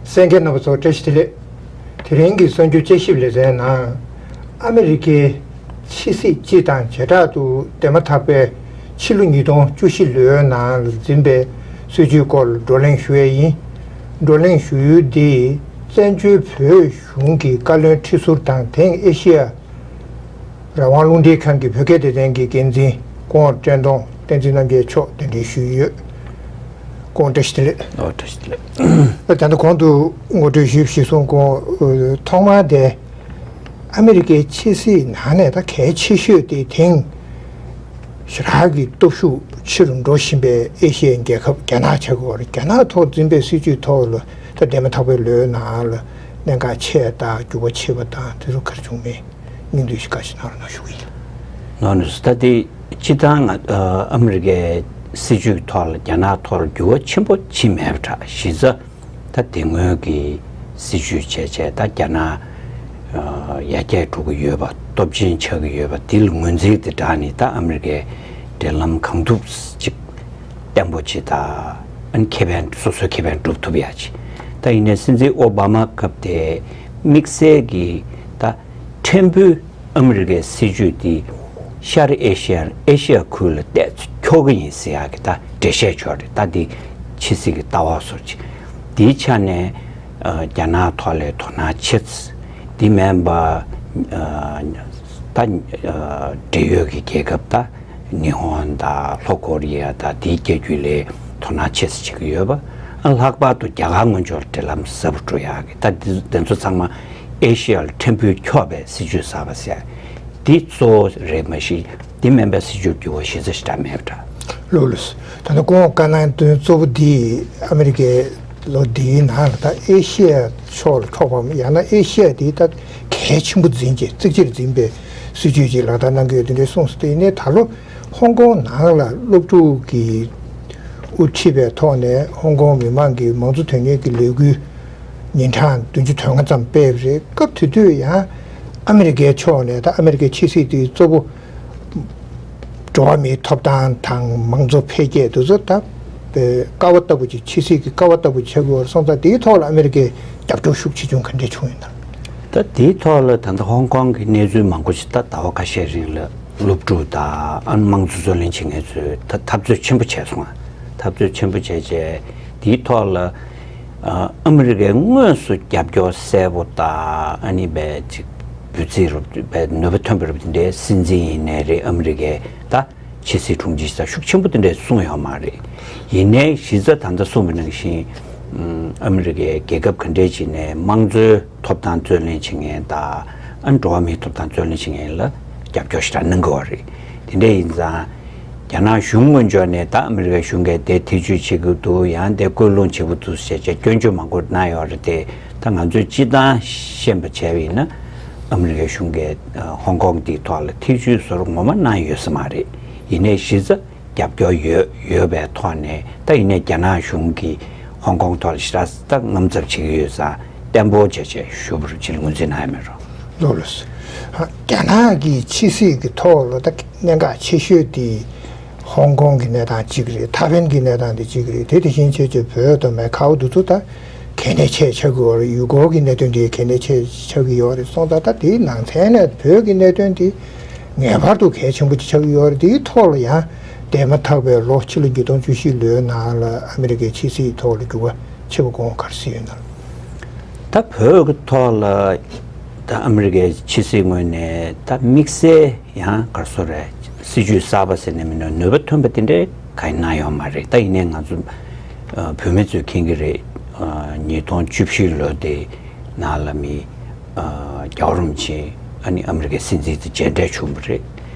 གསན་མཁན་རྣམ་པ་ཚོ་བཀྲ་ཤིས་བདེ་ལེགས། དེ་རིང་གི་གསར་འགྱུར་དཔྱད་ཞིབ་ལེ་ཚན་ནང་། ཨ་མི་རི་ཀའི་ཕྱི་སྲིད་སྤྱི་དང་བྱེ་བྲག་ཏུ་འདས་མ་ཐག་པའི་ཕྱི་ལོ་ཉིས་སྟོང་བཅུ་བཞི་ལོའི་ནང་ལ་འཛིན་པའི་སྲིད་བྱུས་སྐོར་ལ་བགྲོ་གླེང་ཞུ་ཡས་ཡིན། བགྲོ་གླེང་ཞུ་ཡུལ་འདི་བཙན་བྱོལ་བོད་གཞུང་གི་བཀའ་བློན་ཁྲི་ཟུར་དང་དེང་ཨེ་ཤི་ཡ་ རང་དབང་རླུང་འཕྲིན་ཁང་གི་བོད་སྐད་སྡེ་ཚན་གྱི་འགན་འཛིན་སྐུ་ངོ་བཀྲས་མཐོང་བསྟན་འཛིན་རྣམ་རྒྱལ་མཆོག་གདན་འདྲེན་ཞུས་ཡོད། སྐུ་ངོ་བཀྲ་ཤིས་བདེ་ལེགས། ཨོ་བཀྲ་ཤིས་བདེ་ལེགས། ད་ལྟ་གོང་དུ་ངོ་སྤྲོད་ཞུས་པ་གཞིར་བཟུང་གོང་ཐོག་མར་དེ་ཨ་མི་རི་ཀའི་ཕྱི་སྲིད་ནང་ནས་ད་གལ་ཆེ་ཤོས་དེ་དེང་ཞེ་དྲག་གི་སྟོབས་ཤུགས་ཆེ་རུ་འགྲོ་བཞིན་པའི་ཨེ་ཤི་ཡའི་རྒྱལ་ཁབ་རྒྱ་ནག་ཆགས་ཀྱི་ཡོད་རེད། རྒྱ་ནག་ཐོག་འཛིན་པའི་སྲིད་བྱུས་ཐོག་ལ་ད་འདས་མ་ཐག་པའི་ལོའི་ནང་ལ་གནད་འགག་ཆེ་དང་འགྱུར་བ་ཆེ་བ་དང་དེ་ཚོ་ག་རེ་བྱུང་མེད། སྙིང་བསྡུས་ཤིག་བཀའ་ཞིག་གནང་རོགས་གནང་ཞུ་གི་ཡིན། ལགས་ནས་ད་དེ་སྤྱི་བཏང་ང་ཨ་མི་རི་ཀའི་སྲིད་བྱུས་ཐོག་ལ་རྒྱ་ནག་ཐོག་ལ་འགྱུར་བ་ཆེན་པོ་ཕྱིན་མེད་པ་འདྲ། གཞི་རྩ་ད་དེ་སྔོན་གྱི་སྲིད་བྱུས་བྱས་བྱས་ད་རྒྱ་ནག་ཨ་ཡར་རྒྱས་འགྲོ་གི་ཡོད་པ། སྟོབས་ཆེན་ཆགས་ཀྱི་ཡོད་པ་དེ་ལ་ངོས་འཛིན་དེ་དྲག་ནས་ད་ཨ་མི་རི་ཀའི་འབྲེལ་ལམ་གང་ཐུབ་ཅིག་བརྟན་པོ་བྱེད་དང་ཨ་ནི་ཁེ་ཕན་སོ་སོའི་ཁེ་ཕན་སྒྲུབ་ཐུབ་ཡ་ཅིག་ད་ཡིན་ནའི་སྲིད་འཛིན་ཨོ་བྷ་མ་སྐབས་དེ་དམིགས་བསལ་གྱི་ད་ཕྲན་བུ་ཨ་མི་རི་ཀའི་སྲིད་བྱུས་འདི་ཤར་ཨེ་ཤི་ཡ་ཨེ་ཤི་ཡ་ཁུལ་ལ་བལྟས་ཚོད་འཁྱོག་གི་ཡིན་ཟེར་ཡག་གི་ད་འགྲེལ་བཤད་ཆོག་རེད། ད་འདི་ཕྱི་སྲིད་ཀྱི་ལྟ་བ་བཟོ་ཅིག་འདིའི་ཆ་ནས་ཨ་རྒྱ་ནག་ཐོག་ལ་དོ་སྣང་ཆེ་ཙ། འདི་མིན་པ་ཨ་ད་ཨ་འབྲེལ་ཡོད་ཀྱི་རྒྱལ་ཁབ་ད་ཉི་ཧོང་དང་ལྷོ་ཀོ་རི་ཡ་དང་དེའི་རྒྱལ་རྒྱུད་ལ་དོ་སྣང་ཆེ་ཙ་བྱེད་ཀྱི་ཡོད་པ། ཨ་ལྷག་པར་དུ་རྒྱ་གར་ངོས་ཕྱོགས་ལ་འབྲེལ་ལམ་ཟབ་པོ་འགྲོ་ཡག་གི་ད་འདི་འདི་ཚོ་ཚང་མ་ཨེ་ཤི་ཡ་ལ་ཕྲན་བུ་འཁྱོག་པའི་སྲིད་བྱུས་གསར་པ་ཟེར་འདི་གཙོ་བོ་རེད། མ་གཞི་འདི་མིན་པའི་སྲིད་བྱུས་འགྱུར་བ་གཞི་རྩ་ཞེ་དྲག་མེད་པ་འདྲ། ལགས་ལགས། ད་ནི་སྐུ་ངོ་བཀའ་གནང་དོན་གཙོ་བོ་འདི་ཨ་མི་རི་ཀའི་ལོ་འདིའི་ནང་ལ་ད་ཨེ་ཤི་ཡ་ཕྱོགས་ལ་འཕྲོག་པའམ་ཡང་ན་ཨེ་ཤི་ཡ་འདི་ད་གལ་ཆེན་པོ་འཛིན་བྱས་གཙིགས་ཆེར་འཛིན་པའི་སྲིད་བྱུས་ཅིག་ལག་བསྟར་གནང་གི་ཡོད་དེ་འདྲའི་གསུངས་སོང་། དེ་ཡིན་ནའི་ད་ལོ་ཧོང་ཀོང་ནང་ལ་སློབ་ཕྲུག་གིས་དབུ་ཁྲིད་པའི་ཐོག་ནས་ཧོང་ཀོང་མི་མང་གི་མང་གཙོ་དོན་གཉེར་གྱི་ལས་འགུལ་ཉིན་གྲངས་བདུན་ཅུ་དོན་ལྔ་ཙམ་སྤེལ་བ་རེད། སྐབས་དེ་དུས་ཡང་ཨ་མི་རི་ཀའི་ཕྱོགས་ནས་ད་ཨ་མི་རི་ཀའི་ཕྱི་སྲིད་དེ་གཙོ་བོ་འགྲོ་བ་མིའི་ཐོབ་ཐང་དང་མང་གཙོ་འཕེལ་རྒྱས་དེ་ཚོ་ད་ཀ་བ་ལྟ་བུ་ཅིག་ཕྱི་སྲིད་ཀྱི་ཀ་བ་ལྟ་བུ་ཆགས་ཀྱི་ཡོད་རེད། སོང་ཙང་དེའི་ཐོག་ལ་ཨ་མི་རི་ཀས་རྒྱབ་སྐྱོར་ཤུགས་ཆེ་ཆུང་ག་འདྲས་བྱུང་ཡོད་ན། ད་དེའི་ཐོག་ལ་ད་ལྟ་ཧོང་ཀོང་གི་གནས་ཚུལ་མང་པོ་ཞིག་ད་ཟླ་བ་ཁ་ཤས་རིང་ལ་སློབ་ཕྲུག་དང་ཨ་ནི་དམངས་གཙོ་རྩོད་ལེན་བྱེད་མཁན་ཚོས་ད་འཐབ་རྩོད་ཆེན་པོ་བྱས་སོང་ང་། འཐབ་རྩོད་ཆེན་པོ་བྱས་རྗེས་དེའི་ཐོག་ལ་ཨ་ཨ་མི་རི་ཀས་དངོས་སུ་རྒྱབ་སྐྱོར་གསལ་པོ་དང་ཨ་ནི་བས་ཅིག་འབོད་ཚིག་རུ་བས་ནུས་པ་ཐོན་པ་རུ་དེ་འདྲའི་སྲིད་འཛིན་ཡིན་ནའི་རེད། ཨ་མི་རི་ཀའི་ད་ཕྱི་སྲིད་དྲུང་ཆེ་ད་ཤུགས་ཆེན་པོ་དེ་འདྲས་གསུངས་ཡོད་མ་རེད། ཡིན་ནའི་གཞི་རྩ་ད་ལྟ་གསུངས་པ་ནང་བཞིན་ཨམ་ཨ་མི་རི་ཀའི་རྒྱལ་ཁབ་ག་འདྲས་ཅིག་ནས་དམངས་གཙོའི་ཐོབ་ཐང་རྩོད་ལེན་བྱེད་མཁན་དང་ཨ་འགྲོ་བ་མིའི་ཐོབ་ཐང་རྩོད་ལེན་བྱེད་མཁན་ལ་རྒྱབ་སྐྱོར་ཞེ་དྲག་གནང་གི་ཡོད་རེད། དེ་འདྲས་ཡིན་ཙང་རྒྱ་ནག་གཞུང་ངོས་ཕྱོགས་ནས་ད་ཨ་མི་རི་ཀའི་གཞུང་གིས་དེ་ཐེ་བྱུས་བྱེད་ཀྱི་འདུག་ཡང་དེ་སྐུལ་སློང་བྱེད་ཀྱི་འདུག་ཟེར་བྱས་སྐྱོན་བརྗོད་མང་པོ་གནང་ཡོད་རེད་དེ། ད་ང་ཚོས་སྤྱིར་བཏང་ཤེས་པ་བྱས་པ་ཡིན་ན་ཨ་མི་རི་ཀའི་གཞུང་གིས་ཧོང་ཀོང་འདིའི་ཐོག་ལ་ཐེ་བྱུས་བཟོ་འདྲ་ངོ་མ་གནང་ཡོད་ས་མ་རེད། ཡིན་ནའི་གཞི་རྩ་རྒྱབ་སྐྱོར་ཡོད་ཡོད་པའི་ཐོག་ནས་ད་ཡིན་ནའི་རྒྱ་ནག་གཞུང་གིས་ཧོང་ཀོང་ཐོག་ལ་ཞེ་དྲག་ད་དངངས་འཚབ་བྱེད་ཀྱི་ཡོད་ཙང་བརྟན་པོ་བྱས་བྱས་ཞུ་བར་ཅིག་ངོས་འཛིན་གནང་ཡ་མེད་རོགས། ལགས་ལགས། རྒྱ་ནག་གི་ཕྱི་སྲིད་ཀྱི་ཐོག་ལ་ད་གནད་འགག་ཆེ་ཤོས་དེ་ཧོང་ཀོང་གི་གནས་སྟངས་གཅིག་རེད། ཐའེ་ཝན་གྱི་གནས་སྟངས་དེ་གཅིག་རེད། དེ་དེ་བཞིན་བྱས་བྱས་བོད་དང་མེ་ཁའོ་དེ་ཚོ་ད་གལ་གནད་ཆེ་ཆགས་ཀྱི་ཡོད་རེད། ཡུ་གུར་གྱི་གནད་དོན་དེ་གལ་གནད་ཆེ་ཆགས་ཀྱི་ཡོད་རེད། སོང་ཙང་ད་དེའི་ནང་ཚན་ནས་བོད་ཀྱི་གནད་དོན་དེ་ངེས་པར་དུ་གལ་ཆེན་པོ་ཅིག་ཆགས་ཀྱི་ཡོད་རེད། དེའི་ཐོག་ལ་ཡང་འདས་མ་ཐག་པའི་ལོ་ཕྱི་ལོ་ཉིས་སྟོང་བཅུ་བཞི་ལོའི་ནང་ལ་ཨ་མི་རི་ཀའི་ཕྱི་སྲིད་ཐོག་ལ་འགྱུར་བ་ཆེ་བ་དགོངས་པ་ག་རེ་ཟིན་ཡོད་ན། ད་བོད་ཀྱི་ཐོག་ལ་ད་ཨ་མི་རི་ཀའི་ཕྱི་སྲིད་ངོས་ནས་ད་དམིགས་བསལ་ཡང་ག་རེ་ཟེར་རེད། སྲིད་ཇུས་གསར་པ་ཟེར་ནས་མིན་ནོ་ནུས་པ་ཐོན་པ་དེ་འདྲའི་གང་ཡང་གནང་ཡོད་མ་རེད། ད་ཡིན་ནའི་ང་ཚོ་ཨ་བོད་མི་ཚོས་མཁྱེན་གྱི་རེད། ཨ་ཉིས་སྟོང་བཅུ་བཞི་ལོ་དེ་ནང་ལ་མི་ཨ་རྒྱལ་བ་རིན་པོ་ཆེ་ཨ་ནི་ཨ་མི་རི་ཀའི་སྲིད་འཛིན་དང་མཇལ་འཕྲད་བྱུང་བ་རེད།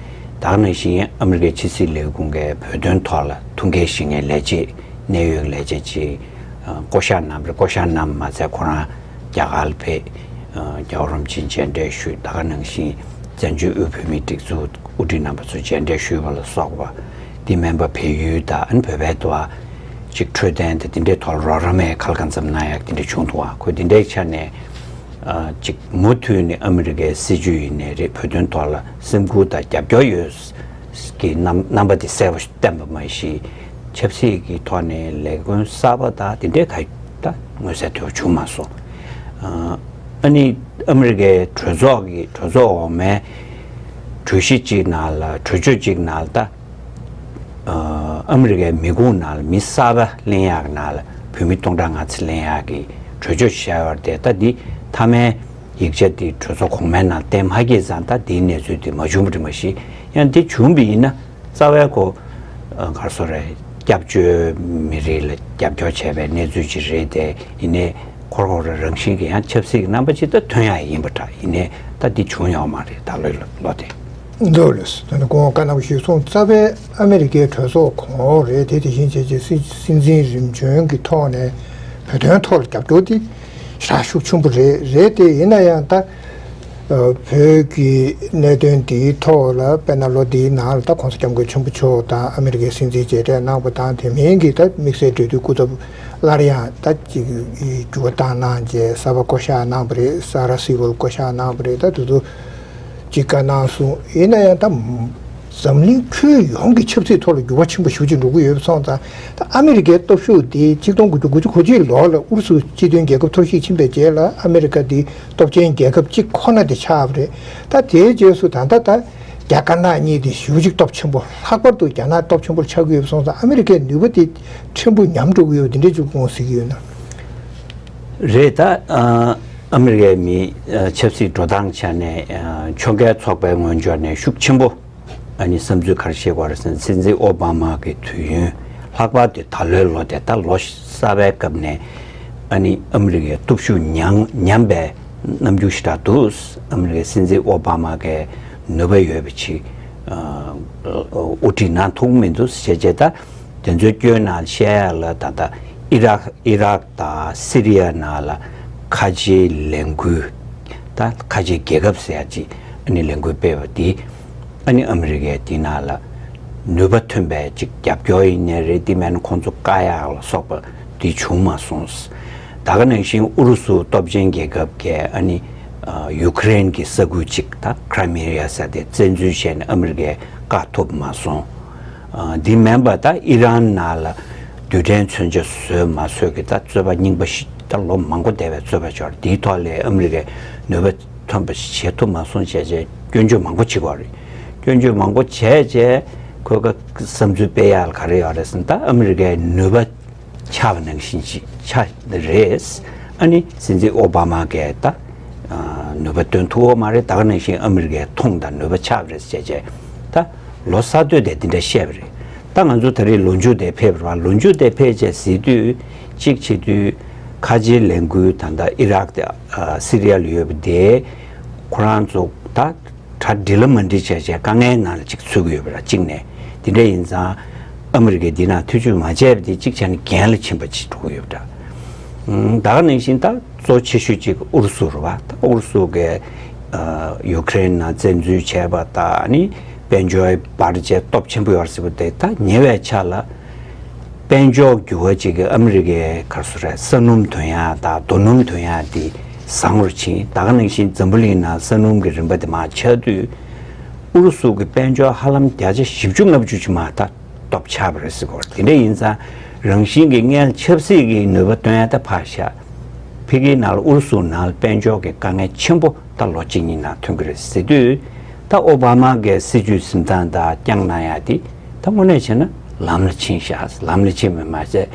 ད་ག་ནང་བཞིན་ཨ་མི་རི་ཀའི་ཕྱི་སྲིད་ལས་ཁུངས་ཀྱིས་བོད་དོན་ཐོག་ལ་ཐུགས་འགན་བཞེས་མཁན་ལས་བྱེད་གནད་ཡོད་ལས་བྱེད་ཅིག་ཨ་བསྐོ་བཞག་གནང་བ་རེད། བསྐོ་བཞག་གནང་བ་མ་ཚད་ཁོ་རང་རྒྱ་གར་ལ་ཕེབས། ཨ་རྒྱལ་བ་རིན་པོ་ཆེ་མཇལ་འཕྲད་ཞུས། ད་ག་ནང་བཞིན་བཙན་བྱོལ་དབུས་བོད་མིའི་སྒྲིག་འཛུགས་དབུ་ཁྲིད་རྣམ་པ་ཚོ་མཇལ་འཕྲད་ཞུས་པ་ལ་སོགས་པ། དེ་མིན་པ་བལ་ཡུལ་དང་ཨ་ནི་བོད་པའི་འདུག་ཨ་ཅིག་འཕྲོད་བསྟེན་དང་དེ་འདྲའི་ཐོག་ལ་རོགས་རམ་ཡང་གང་ལ་གང་འཚམ་གནང་ཡག་དེ་འདྲ་བྱུང་འདུག་ཨ། ཁོས་དེ་འདྲའི་ཆ་ནས་ཨ་ཅིག་མུ་མཐུད་ནས་ཨ་མི་རི་ཀའི་སྲིད་ཇུས་ཡིན་ནའི་རེད། བོད་དོན་ཐོག་ལ་སེམས་ཁུར་དང་རྒྱབ་སྐྱོར་ཡོད་ཀྱི་རྣམ་རྣམ་པ་དེ་གསལ་པོ་བསྟན་པ་མ་གཞི། ཆབ་སྲིད་ཀྱི་ཐོག་ནས་ལས་དོན་གསར་པ་དང་དེ་འདྲའི་ག་ད་མངོན་གསལ་དོད་པོ་བྱུང་མ་སོང་། ཨ་ཨ་ནི་ཨ་མི་རི་ཀའི་གྲོས་ཚོགས་ཀྱི་གྲོས་ཚོགས་འོག་མའི་གྲོས་གཞི་གཅིག་ནང་ལ་གྲོས་ཆོད་གཅིག་ནང་ལ་ད་ཨ་ཨ་མི་རི་ཀའི་མི་ཁུངས་ནང་ལ་མི་གསར་པ་ལེན་ཡག་གི་ནང་ལ་བོད་མི་སྟོང་ཕྲག་ལྔ་ཙམ་ལེན་ཡག་གི་གྲོས་ཆོད་བཞག་ཡོད་རེད་དེ། ད་འདི་མཐའ་མའི་ ཡིག་ཆ་དེ་གྲོས་ཚོགས་གོང་མའི་ནང་བཏོན་མ་ཤེས་ཙང་། ད་དེའི་གནས་ཚུལ་དེ་མ་བྱུང་བ་རེད་མ་གཞི། ཡང་དེ་བྱུང་བ་ཡིན་ན་རྩ་བའི་ཁོ་ག་རེ་ཟེར་རེད། སྐྱབས་བཅོལ་མི་རིགས་ལ་རྒྱབ་སྐྱོར་བྱས་པའི་གནས་ཚུལ་ཅིག་རེད་དེ། ཡིན་ནའི་ཁོ་རང་ཁོ་རང་རང་བཞིན་གྱི་ཡང་ཆབ་སྲིད་ཀྱི་རྣམ་པ་ཅིག་ད་ཐོན་ཡག་ཡིན་པ་འདྲ། ཡིན་ནའི་ད་འདི་བྱུང་ཡོད་མ་རེད། ད་ལོ་ལོ་དེ། འདུག་ལགས། ད་ནི་གོང་བཀའ་གནང་བ་ཞུས་སོང་། རྩ་བའི་ཨ་མི་རི་ཀའི་གྲོས་ཚོགས་གོང་འོག་རེད་དེ། དེ་བཞིན་བྱས་རྗེས་སྲིད་སྲིད་འཛིན་རིམ་བྱོན་གྱི་ཐོག་ནས་བོད་དོན་ཐོག་ལ་རྒྱབ་སྐྱོར་དེ་ཞེ་དྲག་ཤུགས་ཆེན་པོ་རེད། རེད་དེ། ཡིན་ན་ཡང་ད་བོད་ཀྱི་གནད་དོན་འདིའི་ཐོག་ལ། དཔེར་ན་ལོ་འདིའི་ནང་ལ་ད་༸གོང་ས་༸སྐྱབས་མགོན་ཆེན་པོ་མཆོག་དང་ཨ་མི་རི་ཀའི་སྲིད་འཛིན་མཇལ་འཕྲད་གནང་བ་དང་། དེ་མིན་གྱི་ད་དམིགས་བསལ་འབྲེལ་མཐུད་སྐུ་ཚབ་སླར་ཡང་ད་ཅིག་འགྱུར་བ་བཏང་གནང་རྗེས་གསར་པ་བསྐོ་གཞག་གནང་བ་རེད། ས་རཱ་སི་ཝལ་བསྐོ་གཞག་གནང་བ་རེད། ད་དེ་ཚོ་ཅིག་བཀའ་གནང་སོང་། ཡིན་ན་ཡང་ད་འཛམ་གླིང་ཁྱོན་ཡོངས་ཀྱི་ཆབ་སྲིད་ཐོག་ལ་འགྱུར་བ་ཆེན་པོ་ཞེ་པོ་ཅིག་འགྲོ་གི་ཡོད་པ་སོང་ཙང་། ད་ཨ་མི་རི་ཀའི་སྟོབས་ཤུགས་དེ་ཆིག་སྟོང་དགུ་བརྒྱ་དགུ་བཅུ་གོ་གཅིག་ལོ་ལ་ཨུ་རུ་སུ་སྤྱི་མཐུན་རྒྱལ་ཁབ་འཐོར་ཞིག་ཕྱིན་པའི་རྗེས་ལ་ཨ་མི་རི་ཀ་དེ་སྟོབས་ཆེན་རྒྱལ་ཁབ་གཅིག་ཁོ་ན་དེ་ཆགས་པ་རེད། ད་དེའི་རྗེས་སུ་ད་ལྟ་ད་རྒྱ་དཀར་ནག་གཉིས་དེ་ཞེ་པོ་ཅིག་སྟོབས་ཆེན་པོ། ལྷག་པར་དུ་རྒྱ་ནག་སྟོབས་ཆེན་པོ་ཆགས་ཀྱི་ཡོད་པ་སོང་ཙང་། ཨ་མི་རི་ཀའི་ནུས་པ་དེ་ཕྲན་བུ་ཉམས་འགྲོ་གི་ཡོད་པ་འདི་འདྲའི་ཅིག་དགོངས་གཟིགས་ཀྱི་ཡོད་ན། རེད། ད་ཨ་ཨ་མི་རི་ཀའི་མི་ཨ་ཆབ་སྲིད་འགྲོ་སྟངས་ཆ་ནས་ཨ་ཕྱོགས་འགལ་ཚོགས་པའི་ངོས་ཕྱོགས་ནས་ཤུགས་ཆེན་པོ་ཨ་ནི་བསམ་ཚུལ་ག་རེ་བཤད་ཀྱི་ཡོད་རེད་ཟེར་ན། སྲིད་འཛིན་ཨོ་བྷ་མ་གི་དུས་ཡུན་ལྷག་པར་དུ་ད་ལོའི་ལོ་དེ། ད་ལོ་གསར་པའི་སྐབས་ནས་ཨ་ནི་ཨ་མི་རི་ཀའི་སྟོབས་ཤུགས་ཉམས་ཉམས་པའི་རྣམ་འགྱུར་ཞེ་དྲག་འདུག། ཨ་མི་རི་ཀའི་སྲིད་འཛིན་ཨོ་བྷ་མ་གིས་ནུས་པ་ཡོད་པ་ཅིག་ཨ་དབུ་ཁྲིད་གནང་ཐུབ་མི་འདུག་ཟེར་བྱས། ད་དེ་ཚོའི་སྐྱོན་ནང་བཤད་ཡ་ལ། ད་ལྟ་ཨི་རག་ཨི་རག་དང་སི་རི་ཡ་ནང་ལ་ཁ་ཆེའི་ལས་འགུལ། ད་ཁ་ཆེའི་རྒྱལ་ཁབ་ཟེར་ཡ་ཅིག་ཨ་ནི་ལས་འགུལ་སྤེལ་བ་དེ། ཨ་ནི་ཨ་མི་རི་ཀས་དེ་ནང་ལ་ནུས་པ་ཐོན་པའི་ཅིག་རྒྱབ་སྐྱོར་ཡིན་ནའི་རེད། དེ་མིན་ཁོང་ཚོ་བཀག་ཡག་ལ་སོགས་པ་དེ་བྱུང་མ་སོང་། ད་ག་ནང་བཞིན་ཨུ་རུ་སུ་སྟོབས་ཆེན་རྒྱལ་ཁབ་ཀྱིས་ཨ་ནི་ཨ་ཡུ་ཀེ་རེན་གྱི་ས་ཁུལ་ཅིག་ད་ཁྲ་མི་རི་ཡ་ཟེར་དེ་བཙན་འཛུལ་བྱས་ནས་ཨ་མི་རི་ཀས་བཀག་ཐུབ་མ་སོང་། ཨ་འདི་མིན་པ་ད་ཨི་རན་ནང་ལ་རྡུལ་ཕྲན་མཚོན་ཆ་བཟོས་མ་བཟོས་ཀྱི་ད་རྩོད་པ་རྙིང་པ་ཞིག། ད་ལོ་མང་པོ་འདས་པའི་རྩོད་པ་ཅིག་ཡོད་རེད། དེའི་ཐོག་ལ་ཨ་མི་རི་ཀས་ནུས་པ་ཐོན་པ་ཞིག་བྱེད་ཐུབ་མ་སོང་བྱས་བྱས་སྐྱོན་བརྗོད་མང་པོ་བྱེད་ཀྱི་ཡོད་རེད། སྐྱོན་བརྗོད་མང་པོ་བྱས་བྱས་ཁོས་ཀ་བསམ་ཚུལ་སྤེལ་ཡག་ལ་ག་རེ་ཡོད་རེད་ཟེར་ན། ད་ཨ་མི་རི་ཀའི་ནུས་པ་ཆག་པ་ནང་བཞིན་ཅིག་ཆགས་རེད། ཨ་ནི་སྲིད་འཛིན་ཨོ་བྷ་མ་གིས་ད་ཨ་ནུས་པ་བཏོན་ཐུབ་ཡོད་མ་རེད། ད་ག་ནང་བཞིན་ཨ་མི་རི་ཀས་མཐོང་དང་ནུས་པ་ཆག་པ་རེད་ཟེར་བྱས། ད་ལོ་གསར་གཏོད་དེ་འདི་འདྲ་བཤད་པ་རེད། ད་ང་ཚོ་ད་རེས་ལོ་མཇུག་དེ་ཕེབས་པ་རེད་པ། ལོ་མཇུག་དེ་ཕེབས་བྱས་ཟེར་དུས་གཅིག་བྱེད་དུས་ཁ་ཆེའི་ལས་འགུལ་ད་ལྟ་ཨི་རག་དང་ཨ་སི་རི་ཡ་ལ་ཡོད་པ་དེ་ཁོ་རང་ཚོ་ད་གྲ་སྒྲིག་ལ་མ་སྒྲིག་བྱས་བྱས་དཀའ་ངལ་ནང་ལ་ཅིག་ཚུད་ཀྱི་ཡོད་པ་རེད། གཅིག་ནས་དེ་འདྲ་ཡིན་ཙང་ཨ་མི་རི་ཀས་འདི་ནང་ཐེ་བྱུས་མ་བྱས་པ་དེ་གཅིག་བྱས་ན་འགན་ལ་ཕྱིན་པ་ཅིག་འགྲོ་གི་ཡོད་པ་འདྲ། ཨང་ད་ག་ནང་བཞིན་ད་གཙོ་ཆེ་ཤོས་གཅིག་ཨུ་རུ་སུ་རེད་པ། ད་ཨུ་རུ་སུ་གིས་ཨ་ཡུ་ཀེ་རེན་ནང་བཙན་འཛུལ་བྱས་པ་དང་། ཨ་ནི་དཔལ་འབྱོར་འབར་བྱས་སྟོབས་ཆེན་པོ་ཡོད་ཟེར་བ་དེ། ད་ཉེ་བའི་ཆར་ལ་དཔལ་འབྱོར་འགྱུར་བ་ཅིག་གིས་ཨ་མི་རི་ཀའི་ག་རེ་ཟེར་རེད། ས་སྣུམ་ཐོན་ཡག་དང་རྡོ་སྣུམ་ཐོན་ཡག་དེ་བཟང་རུ་ཕྱིན། ད་ག་ནང་བཞིན་འཛམ་བུ་གླིང་ནང་ས་སྣུམ་གྱི་རིན་པ་དེ་མར་ཆག་དུས་ཨུ་རུ་སུ་གི་དཔལ་འབྱོར་ཧ་ལམ་བརྒྱ་ཆ་བཞི་བཅུ་ལྔ་བཅུ་ཅིག་མར་ད་སྟོབས་ཆག་པ་རེད་ཟེར་གྱི་ཡོད་རེད། དེ་འདྲ་ཡིན་ཙང་རང་བཞིན་གྱི་སྔོན་ཆབ་སྲིད་ཀྱི་ནུས་པ་བཏོན་ཡག་ད་ཕར་བཞག། ཕ་གིའི་ནང་ལ་ཨུ་རུ་སུ་ནང་ལ་དཔལ་འབྱོར་གྱི་དཀའ་ངལ་ཆེན་པོ་ད་ལོ་གཅིག་གཉིས་ནང་ཐོན་གྱི་རེད་ཟེར་དུས། ད་ཨོ་བྷ་མ་གིས་སྲིད་ཇུས་འཛིན་སྟངས་དང་བསྐྱངས་གནང་ཡག་དེ་ད་དངོས་གནས་བྱས་ན་ལམ་ལ་ཕྱིན་ཤག། ལམ་ལ་ཕྱིན་པ་མ་ཟད་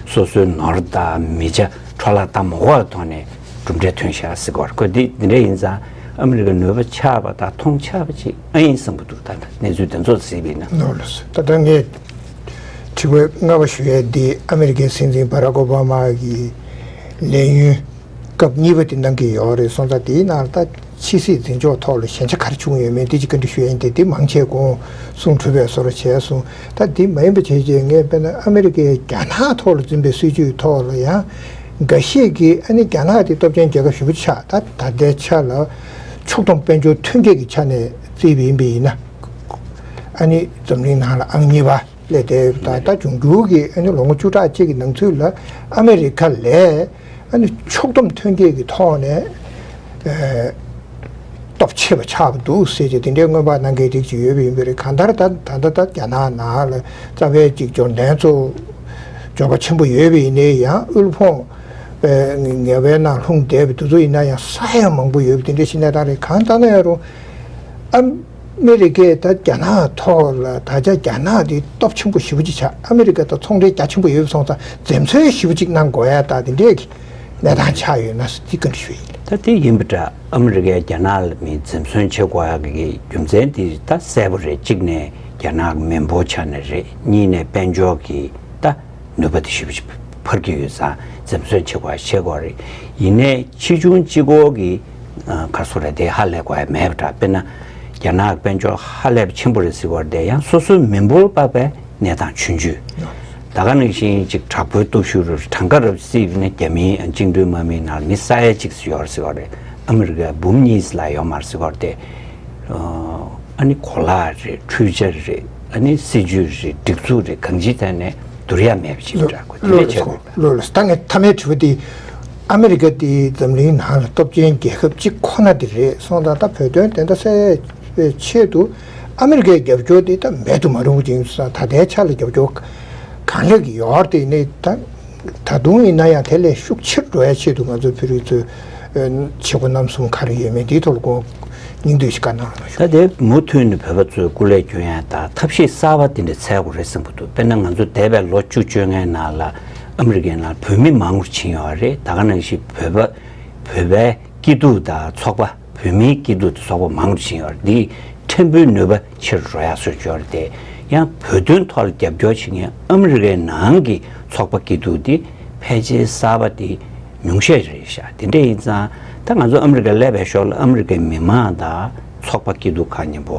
སོ་སོའི་ནོར་དང་མི་ཆ་འཕྲོ་བརླག་བཏང་མ་དགོས་པའི་ཐོག་ནས་གྲུབ་འབྲས་ཐོན་ཤག་ཟེར་གྱི་ཡོད་རེད། ཁོ་འདི་འདི་འདྲ་ཡིན་ཙང་ཨ་མི་རི་ཀ་ནུས་པ་ཆག་པ་དང་མཐོང་ཆག་པ་ཅིག་ཨ་ཡིན་བསམ་གྱི་འདུག། ད་ལྟ་གནས་ཚུལ་དེ་ཚོ་གཟིགས་པ་ཡིན་ན། ལགས་ལགས་སོ། ད་ལྟ་ངས་དྲི་བ་ལྔ་པ་ཞུ་ཡས་འདི་ཨ་མི་རི་ཀའི་སྲིད་འཛིན་བྷ་རག་ཨོ་བྷ་མ་གི་ལས་ཡུན་སྐབས་གཉིས་པ་དེ་གནང་གི་ཡོད་རེད་སོང་ཙང་། དེའི་ནང་ད་ཕྱི་སྲིད་འཛིན་སྐྱོང་ཐོག་ལ་ཞན་ཆ་ག་རེ་བྱུང་ཡོད་མེད་དེ་ཅིག་བཀའ་འདྲི་ཞུ་ཡས་ཡིན་ཏེ། དེ་མང་ཆེ་གོང་གསུང་གྲུབ་པའི་བཟོ་འདྲ་བྱས་སོང་། ད་དེ་མ་ཡིན་པ་བྱས་རྗེས་ངས་དཔེར་ན་ཨ་མི་རི་ཀའི་རྒྱ་ནག་ཐོག་ལ་འཛིན་པའི་སྲིད་ཇུས་ཐོག་ལ་ཡང་འགའ་ཤས་ཀྱིས་ཨ་ནི་རྒྱ་ནག་དེ་སྟོབས་ཆེན་རྒྱལ་ཁབ་ཞེ་པོ་ཆགས། ད་ད་ལྟའི་ཆ་ལ་ཕྱོགས་བསྡོམས་དཔལ་འབྱོར་ཐོན་སྐྱེད་ཀྱི་ཆ་ནས་བརྩིས་པ་ཡིན་པ་ཡིན་ན། ཨ་ནི་འཛམ་གླིང་ནང་ལ་ཨང་གཉིས་པ་སླེབས་བསྡད་ཡོད་པ་དང་། ད་འབྱུང་འགྱུར་གྱི་ཨ་ནི་ལོ་ངོ་བཅུ་ཕྲག་གཅིག་གི་ནང་ཚུད་ལ་ཨ་མི་རི་ཀ་ལས་ཨ་ནི་ཕྱོགས་བསྡོམས་ཐོན་སྐྱེད་ཀྱི་ཐོག་ནས་ཨ་སྟོབས་ཆེ་བ་ཆགས་པ་འདུག་ཟེར་ཏེ་དེ་འདྲའི་སྔོན་དཔག་གནང་མཁན་རིགས་ཅིག་ཡོད་པ་ཡིན་པ་རེད། གང་ལྟར་ད་ད་ལྟ་ད་རྒྱ་ནག་ནང་ལ་རྩ་བའི་ཅིག་འབྱོར་ལྡན་ཚོ་འབྱོར་པ་ཆེན་པོ་ཡོད་པ་ཡིན་ནའི་ཡང་དབུལ་ཕོངས་ངལ་བའི་ནང་ལྷུང་བསྡད་པའི་དེ་ཚོ་ཡིན་ན་ཡང་ས་ཡ་མང་པོ་ཡོད་པ་དེ་འདྲའི་ཞིག་གནས་སྟངས་རེད། གང་ལྟར་ན་ཡང་རུང་ཨ་མི་རི་ཀས་ད་རྒྱ་ནག་ཐོག་ལ་ད་ཆ་རྒྱ་ནག་དེ་སྟོབས་ཆེན་པོ་ཞེ་པོ་ཅིག་ཆགས། ཨ་མི་རི་ཀ་དང་ཚོང་འབྲེལ་རྒྱ་ཆེན་པོ་ཡོད་པ་སོང་ཙང་འཛེམ་ཟོན་ཞེ་པོ་ཅིག་གནང་དགོས་ཡ་ད་དེ་འདྲས་ཀྱི་ གནས་སྟངས་ཆགས་ཡོད་ན་ཟེར་དེ་བཀའ་འདྲི་ཞུ་ཡི་ལགས། ད་དེ་ཡིན་པ་འདྲ། ཨ་མི་རི་ཀས་རྒྱ་ནག་ལ་མི་འཛེམ་ཟོན་བྱེད་དགོས་ཡག་གི་རྒྱུ་མཚན་དེ་ད་གསལ་པོ་རེད། གཅིག་ནས་རྒྱ་ནག་གི་མི་འབོར་ཆ་ནས་རེད། གཉིས་ནས་དཔལ་འབྱོར་གྱི་ད་ནུས་པ་དེ་ཞེ་པོ་ཅིག་འཕར་གྱི་ཡོད་ཙང་འཛེམ་ཟོན་བྱེད་དགོས་ཡག་བྱེད་དགོས་རེད། ཡིན་ནའི་ཕྱིས་འབྱུང་གཅིག་པོ་གི་ཨ་ག་རེ་ཟེར་དགོས་རེད། དེ་ཧ་ལས་དགོས་ཡག་མེད་པ་འདྲ། དཔེར་ན་རྒྱ་ནག་གི་དཔལ་འབྱོར་ཧ་ལས་པ་ཆེན་པོ་རེད་ཟེར་དགོས་རེད། དེ་ཡང་སོ་སོའི་མི་འབོར་དཔག་པའི་གནས་སྟངས་ཆུང་ཆུང་། ད་ག་ནང་བཞིན་ཅིག་དྲག་པོའི་སྟོབས་ཤུགས་རེད། གྲངས་ཀ་ར་བ་བརྩིས་པ་ཡིན་ན་རྒྱ་མིའི་བཅིངས་འགྲོལ་དམག་མིའི་ནང་ལ་མི་ས་ཡ་གཅིག་ཙམ་ཡོད་རེད་ཟེར་བ་རེད། ཨ་མི་རི་ཀ་འབུམ་གཉིས་ལ་ཡོད་མ་རེད་ཟེར་བ་རེད་དེ། ཨ་ནི་གོ་ལག་རེད། འཕྲུལ་ཆས་རེད། ཨ་ནི་སྲིད་ཇུས་རེད། སྒྲིག་འཛུགས་རེད། གང་ཅིའི་ཐད་ནས་བསྡུར་ཡ་མེད་པ་ཅིག་འདྲ་དགོས། དེ་འདྲ་ཆགས་ཡོད་པ། ལགས་ལགས། ད་ངས་མཐའ་མའི་དྲི་བ་དེ། ཨ་མི་རི་ཀ་དེ་འཛམ་གླིང་ནང་ལ་སྟོབས་ཆེན་རྒྱལ་ཁབ་གཅིག་ཁོ་ན་དེ་རེད་སོང་ཙང་། ད་བོད་དོན་དེ་འདྲ་སེལ་བའི་ཆེད་དུ་ཨ་མི་རི་ཀའི་རྒྱབ་སྐྱོར་དེ་ད་མེད་དུ་མ་རུང་བ་ཅིག་ཡིན་ཙང་། ད་ལྟའི་ཆ་ལ་རྒྱབ་སྐྱོར་གང་ལེགས་ཀྱི་ཡོད་རེད། དེ་ནས་ད་ད་དུང་ཡིན་ན་ཡང་དེ་ལས་ཤུགས་ཆེར་འགྲོ་ཡ་ཆེད་དུ་ང་ཚོ་བོད་རིགས་ཚོས་ཨ་བྱེད་སྒོ་རྣམ་གསུམ་ག་རེ་ཡོད་མེད་དེའི་ཐོག་ལ་དགོངས་སྙིང་བསྡུས་ཤིག་བཀའ་གནང་རོགས་ཞུ། ད་དེ་མུ་མཐུད་ནས་བོད་པ་ཚོས་སྐུ་ལས་བསྐྱོན་ཡ་དང་ཐབས་ཤེས་གསར་པ་དེ་འདྲ་འཚོལ་དགོས་རེད་བསམ་གྱི་འདུག་དཔེར་ན་ང་ཚོ་འདས་པའི་ལོ་བཅུ་བཅོ་ལྔའི་ནང་ལ་ཨ་མི་རི་ཀའི་ནང་བོད་མི་མང་པོ་ཕྱིན་ཡོད་རེད། ད་ག་ནང་བཞིན་བོད་པ་བོད་པའི་སྐྱིད་སྡུག་དང་ཚོགས་པ། བོད་མིའི་སྐྱིད་སྡུག་དང་ཚོགས་པ་མང་རུ་ཕྱིན་ཡོད་རེད། འདིས་ཕྲན་བུའི་ནུས་པ་ཆེ་རུ་འགྲོ་ཡག་བཟོ་བཅོས་རེད་དེ། ཡང་བོད་དོན་ཐོག་ལ་རྒྱབ་སྐྱོར་བྱེད་མཁན་ཨ་མི་རི་ཀའི་ནང་གི་ཚོགས་པ་སྐྱིད་སྡུག་འདི་ཕལ་ཆེར་གསར་པ་དེ་ཉུང་ཤས་རེད་ཤག་དེ་འདྲ་ཡིན་ཙང་ད་ང་ཚོ་ཨ་མི་རི་ཀ་སླེབས་པའི་ཞོར་ལ་ཨ་མི་རི་ཀའི་མི་མང་དང་ཚོགས་པ་སྐྱིད་སྡུག་ཁག་མཉམ་པོ་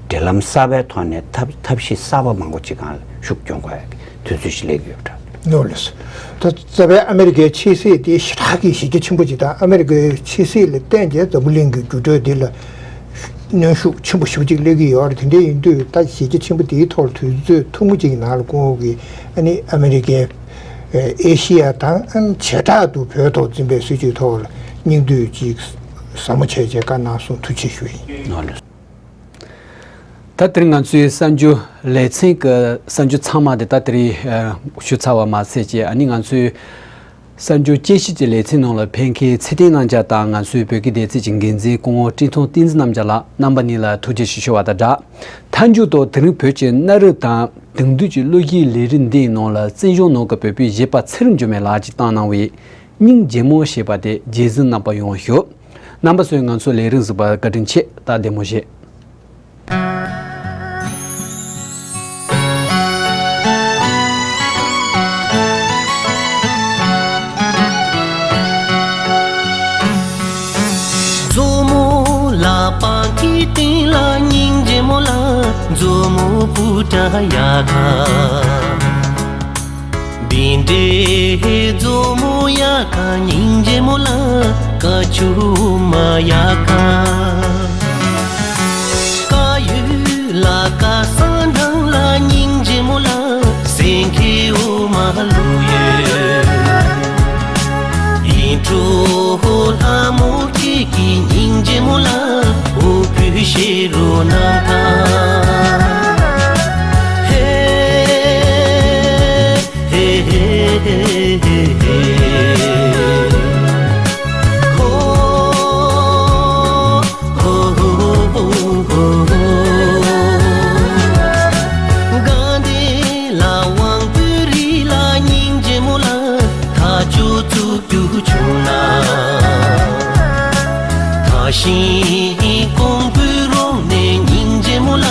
འབྲེལ་ལམ་གསར་པའི་ཐོག་ནས་ཐབས་ཐབས་ཤེས་གསར་པ་མང་པོ་ཅིག་སྒང་ལ་ཤུགས་སྐྱོན་དགོས་ཡག་གི་དུས་ཚོད་ཞིག་སླེབས་ཀྱི་ཡོད་པ་འདྲ། ནོ་ལེས། ད་རྩ་བའི་ཨ་མི་རི་ཀའི་ཆབ་སྲིད་དེ་ཞེ་དྲག་གི་གཞི་རྒྱ་ཆེན་པོ་ཅིག་དང་། ཨ་མི་རི་ཀའི་ཆབ་སྲིད་ལ་བརྟེན་བྱས་འཛམ་བུ་གླིང་གི་འགྱུར་འགྲོས་འདི་ལ་གནོན་ཤུགས་ཆེན་པོ་ཞེ་པོ་ཅིག་སླེབས་ཀྱི་ཡོད་རེད། དེ་འདྲ་ཡིན་དུས་ད་གཞི་རྒྱ་ཆེན་པོ་དེའི་ཐོག་ལ་དུས་ཚོད་ཐུང་ངུ་ཅིག་གི་ནང་ལ་སྐུ་ངོ་གིས་ཨ་ནི་ཨ་མི་རི་ཀའི་ཨེ་ཤི་ཡ་དང་ཨ་ནི་བྱེ་བྲག་ཏུ་བོད་ཐོག་འཛིན་པའི་སྲིད་བྱུས་ཐོག་ལ་སྙིང་བསྡུས་ཅིག་ཟབ་མོ་བྱས་བྱས་བཀའ་གནང་སོང་། ཐུགས་རྗེ་ཆེ་ཞུ་ཡིན། ནོ་ལེས། ད་དེ་རིང་ང་ཚོའི་གསར་འགྱུར་ལེ་ཚན་གྱི་གསར་འགྱུར་ཚང་མ་དེ་ད་དེ་རིང་ཞུ་ཚར་བ་མ་ཟད་ཀྱི། ཨ་ནི་ང་ཚོའི་གསར་འགྱུར་དཔྱད་ཞིབ་ཀྱི་ལེ་ཚན་ནང་ལ་ཕན་ཁེ་ཚད་ལྡན་གནང་བྱ་དང་། ང་ཚོའི་བོད་སྐད་སྡེ་ཚན་གྱི་འགན་འཛིན་སྐུ་ངོ་བཀྲས་མཐོང་བསྟན་འཛིན་རྣམ་རྒྱལ་ལགས་རྣམ་པ་གཉིས་ལ་ཐུགས་རྗེ་ཆེ་ཞུ་བ་དང་སྦྲགས། མཐའ་མཇུག་ཏུ་དེ་རིང་བོད་ཀྱི་གནའ་རབས་དང་དེང་དུས་ཀྱི་གླུ་གཞས་ལས་རིགས་འདིའི་ནང་ལ་བཙན་བྱོལ་ནང་གི་བོད་པའི་གཞས་པ་ཚེ་རིང་འགྱུར་མེད་ལགས་ཀྱིས་བཏང་གནང་བའི་སྙིང་རྗེ་མོ་ཞེས་པ་དེ་མཇལ་གཟིགས་གནང་བར་ཡོང་ཞུ། རྣམ་པ་ཚོས་ང་ཚོའི་ལས་རིམ་གཟིགས་པར་བཀའ་དྲིན་ཆེ། ད་བདེ་མོ་བཞེས། མཛོ་མོ་ལག་པ་གི་སྟེང་ལ་སྙིང་རྗེ་མོ་ལ། མཛོ་མོ་སྤུ་ཏྲ་ཡ་ག་བིན་ཏེ་མཛོ་མོ་ཡ་ག་སྙིང་རྗེ་མོ་ལ། ཀ་ཆུ་མ་ཡ་ག་ཀ་ཡུ་ལ་ཀ་ས་ནང་ལ་སྙིང་རྗེ་མོ་ལ། སེང་གེ་འོ་མ་ལུ་ཡོད། ཡིན་གྲོ་ལྷ་མོ་ཁྱེད་ཀྱི་སྙིང་རྗེ་མོ་ལ། འོ་བུ་ཤེ་རོ་ནང་ཐང་། ཧེ། ཧེ་ཧེ་ཧེ་ཧེ་ཧེ། ཧོ། ཧོ་ཧོ་ཧོ་ཧོ་ཧོ། དགའ་ལྡན་ལ་དབང་པོའི་རི་ལ་སྙིང་རྗེ་མོ་ལ། ཐག་ཆོད་ཚུགས་རྒྱུ་བྱུང་ན། ཐག་ཤིང་ཀོང་པོའི་རོང་ནས་སྙིང་རྗེ་མོ་ལ།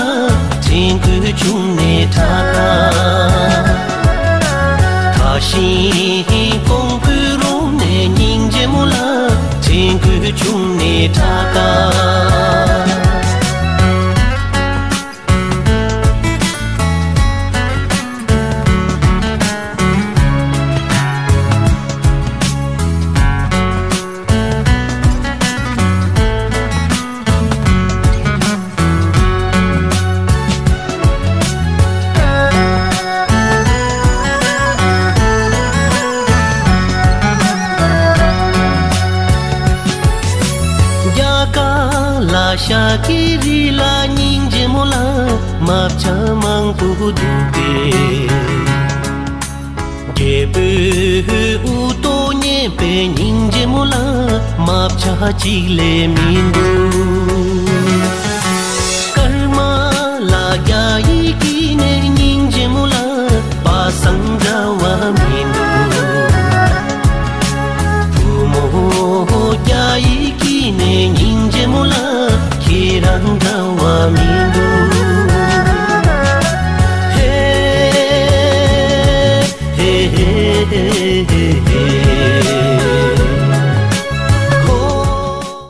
དྲན་སྐུལ་བྱུང་ནས་ཁྲ་ཁ། ཐག་ཤིང་ཀོང་པོའི་རོང་ནས་སྙིང་རྗེ་མོ་ལ། དྲན་སྐུལ་བྱུང་ནས་ཁྲ་ཁ། རྒྱ་གར་ལ་ཤ་ཀི་རི་ལ་སྙིང་རྗེ་མོ་ལ། མ་བྱ་མང་པོ་འདུག་སྟེ། རྒྱལ་པོའི་དབུ་ཏོ་མཉེས་པའི་སྙིང་རྗེ་མོ་ལ། མ་བྱ་གཅིག་ལས་མི་འདུག་ཀརྨ་ལ་རྒྱ་ཡིག་གི་ནས་སྙིང་རྗེ་མོ་ལ། པ་སངས་འདྲ་བ་མི་འདུག་བུ་ ནས་སྙིང་རྗེ་མོ་ལ་ཁྱེད་རང་འདྲ་བ་མི་འདུག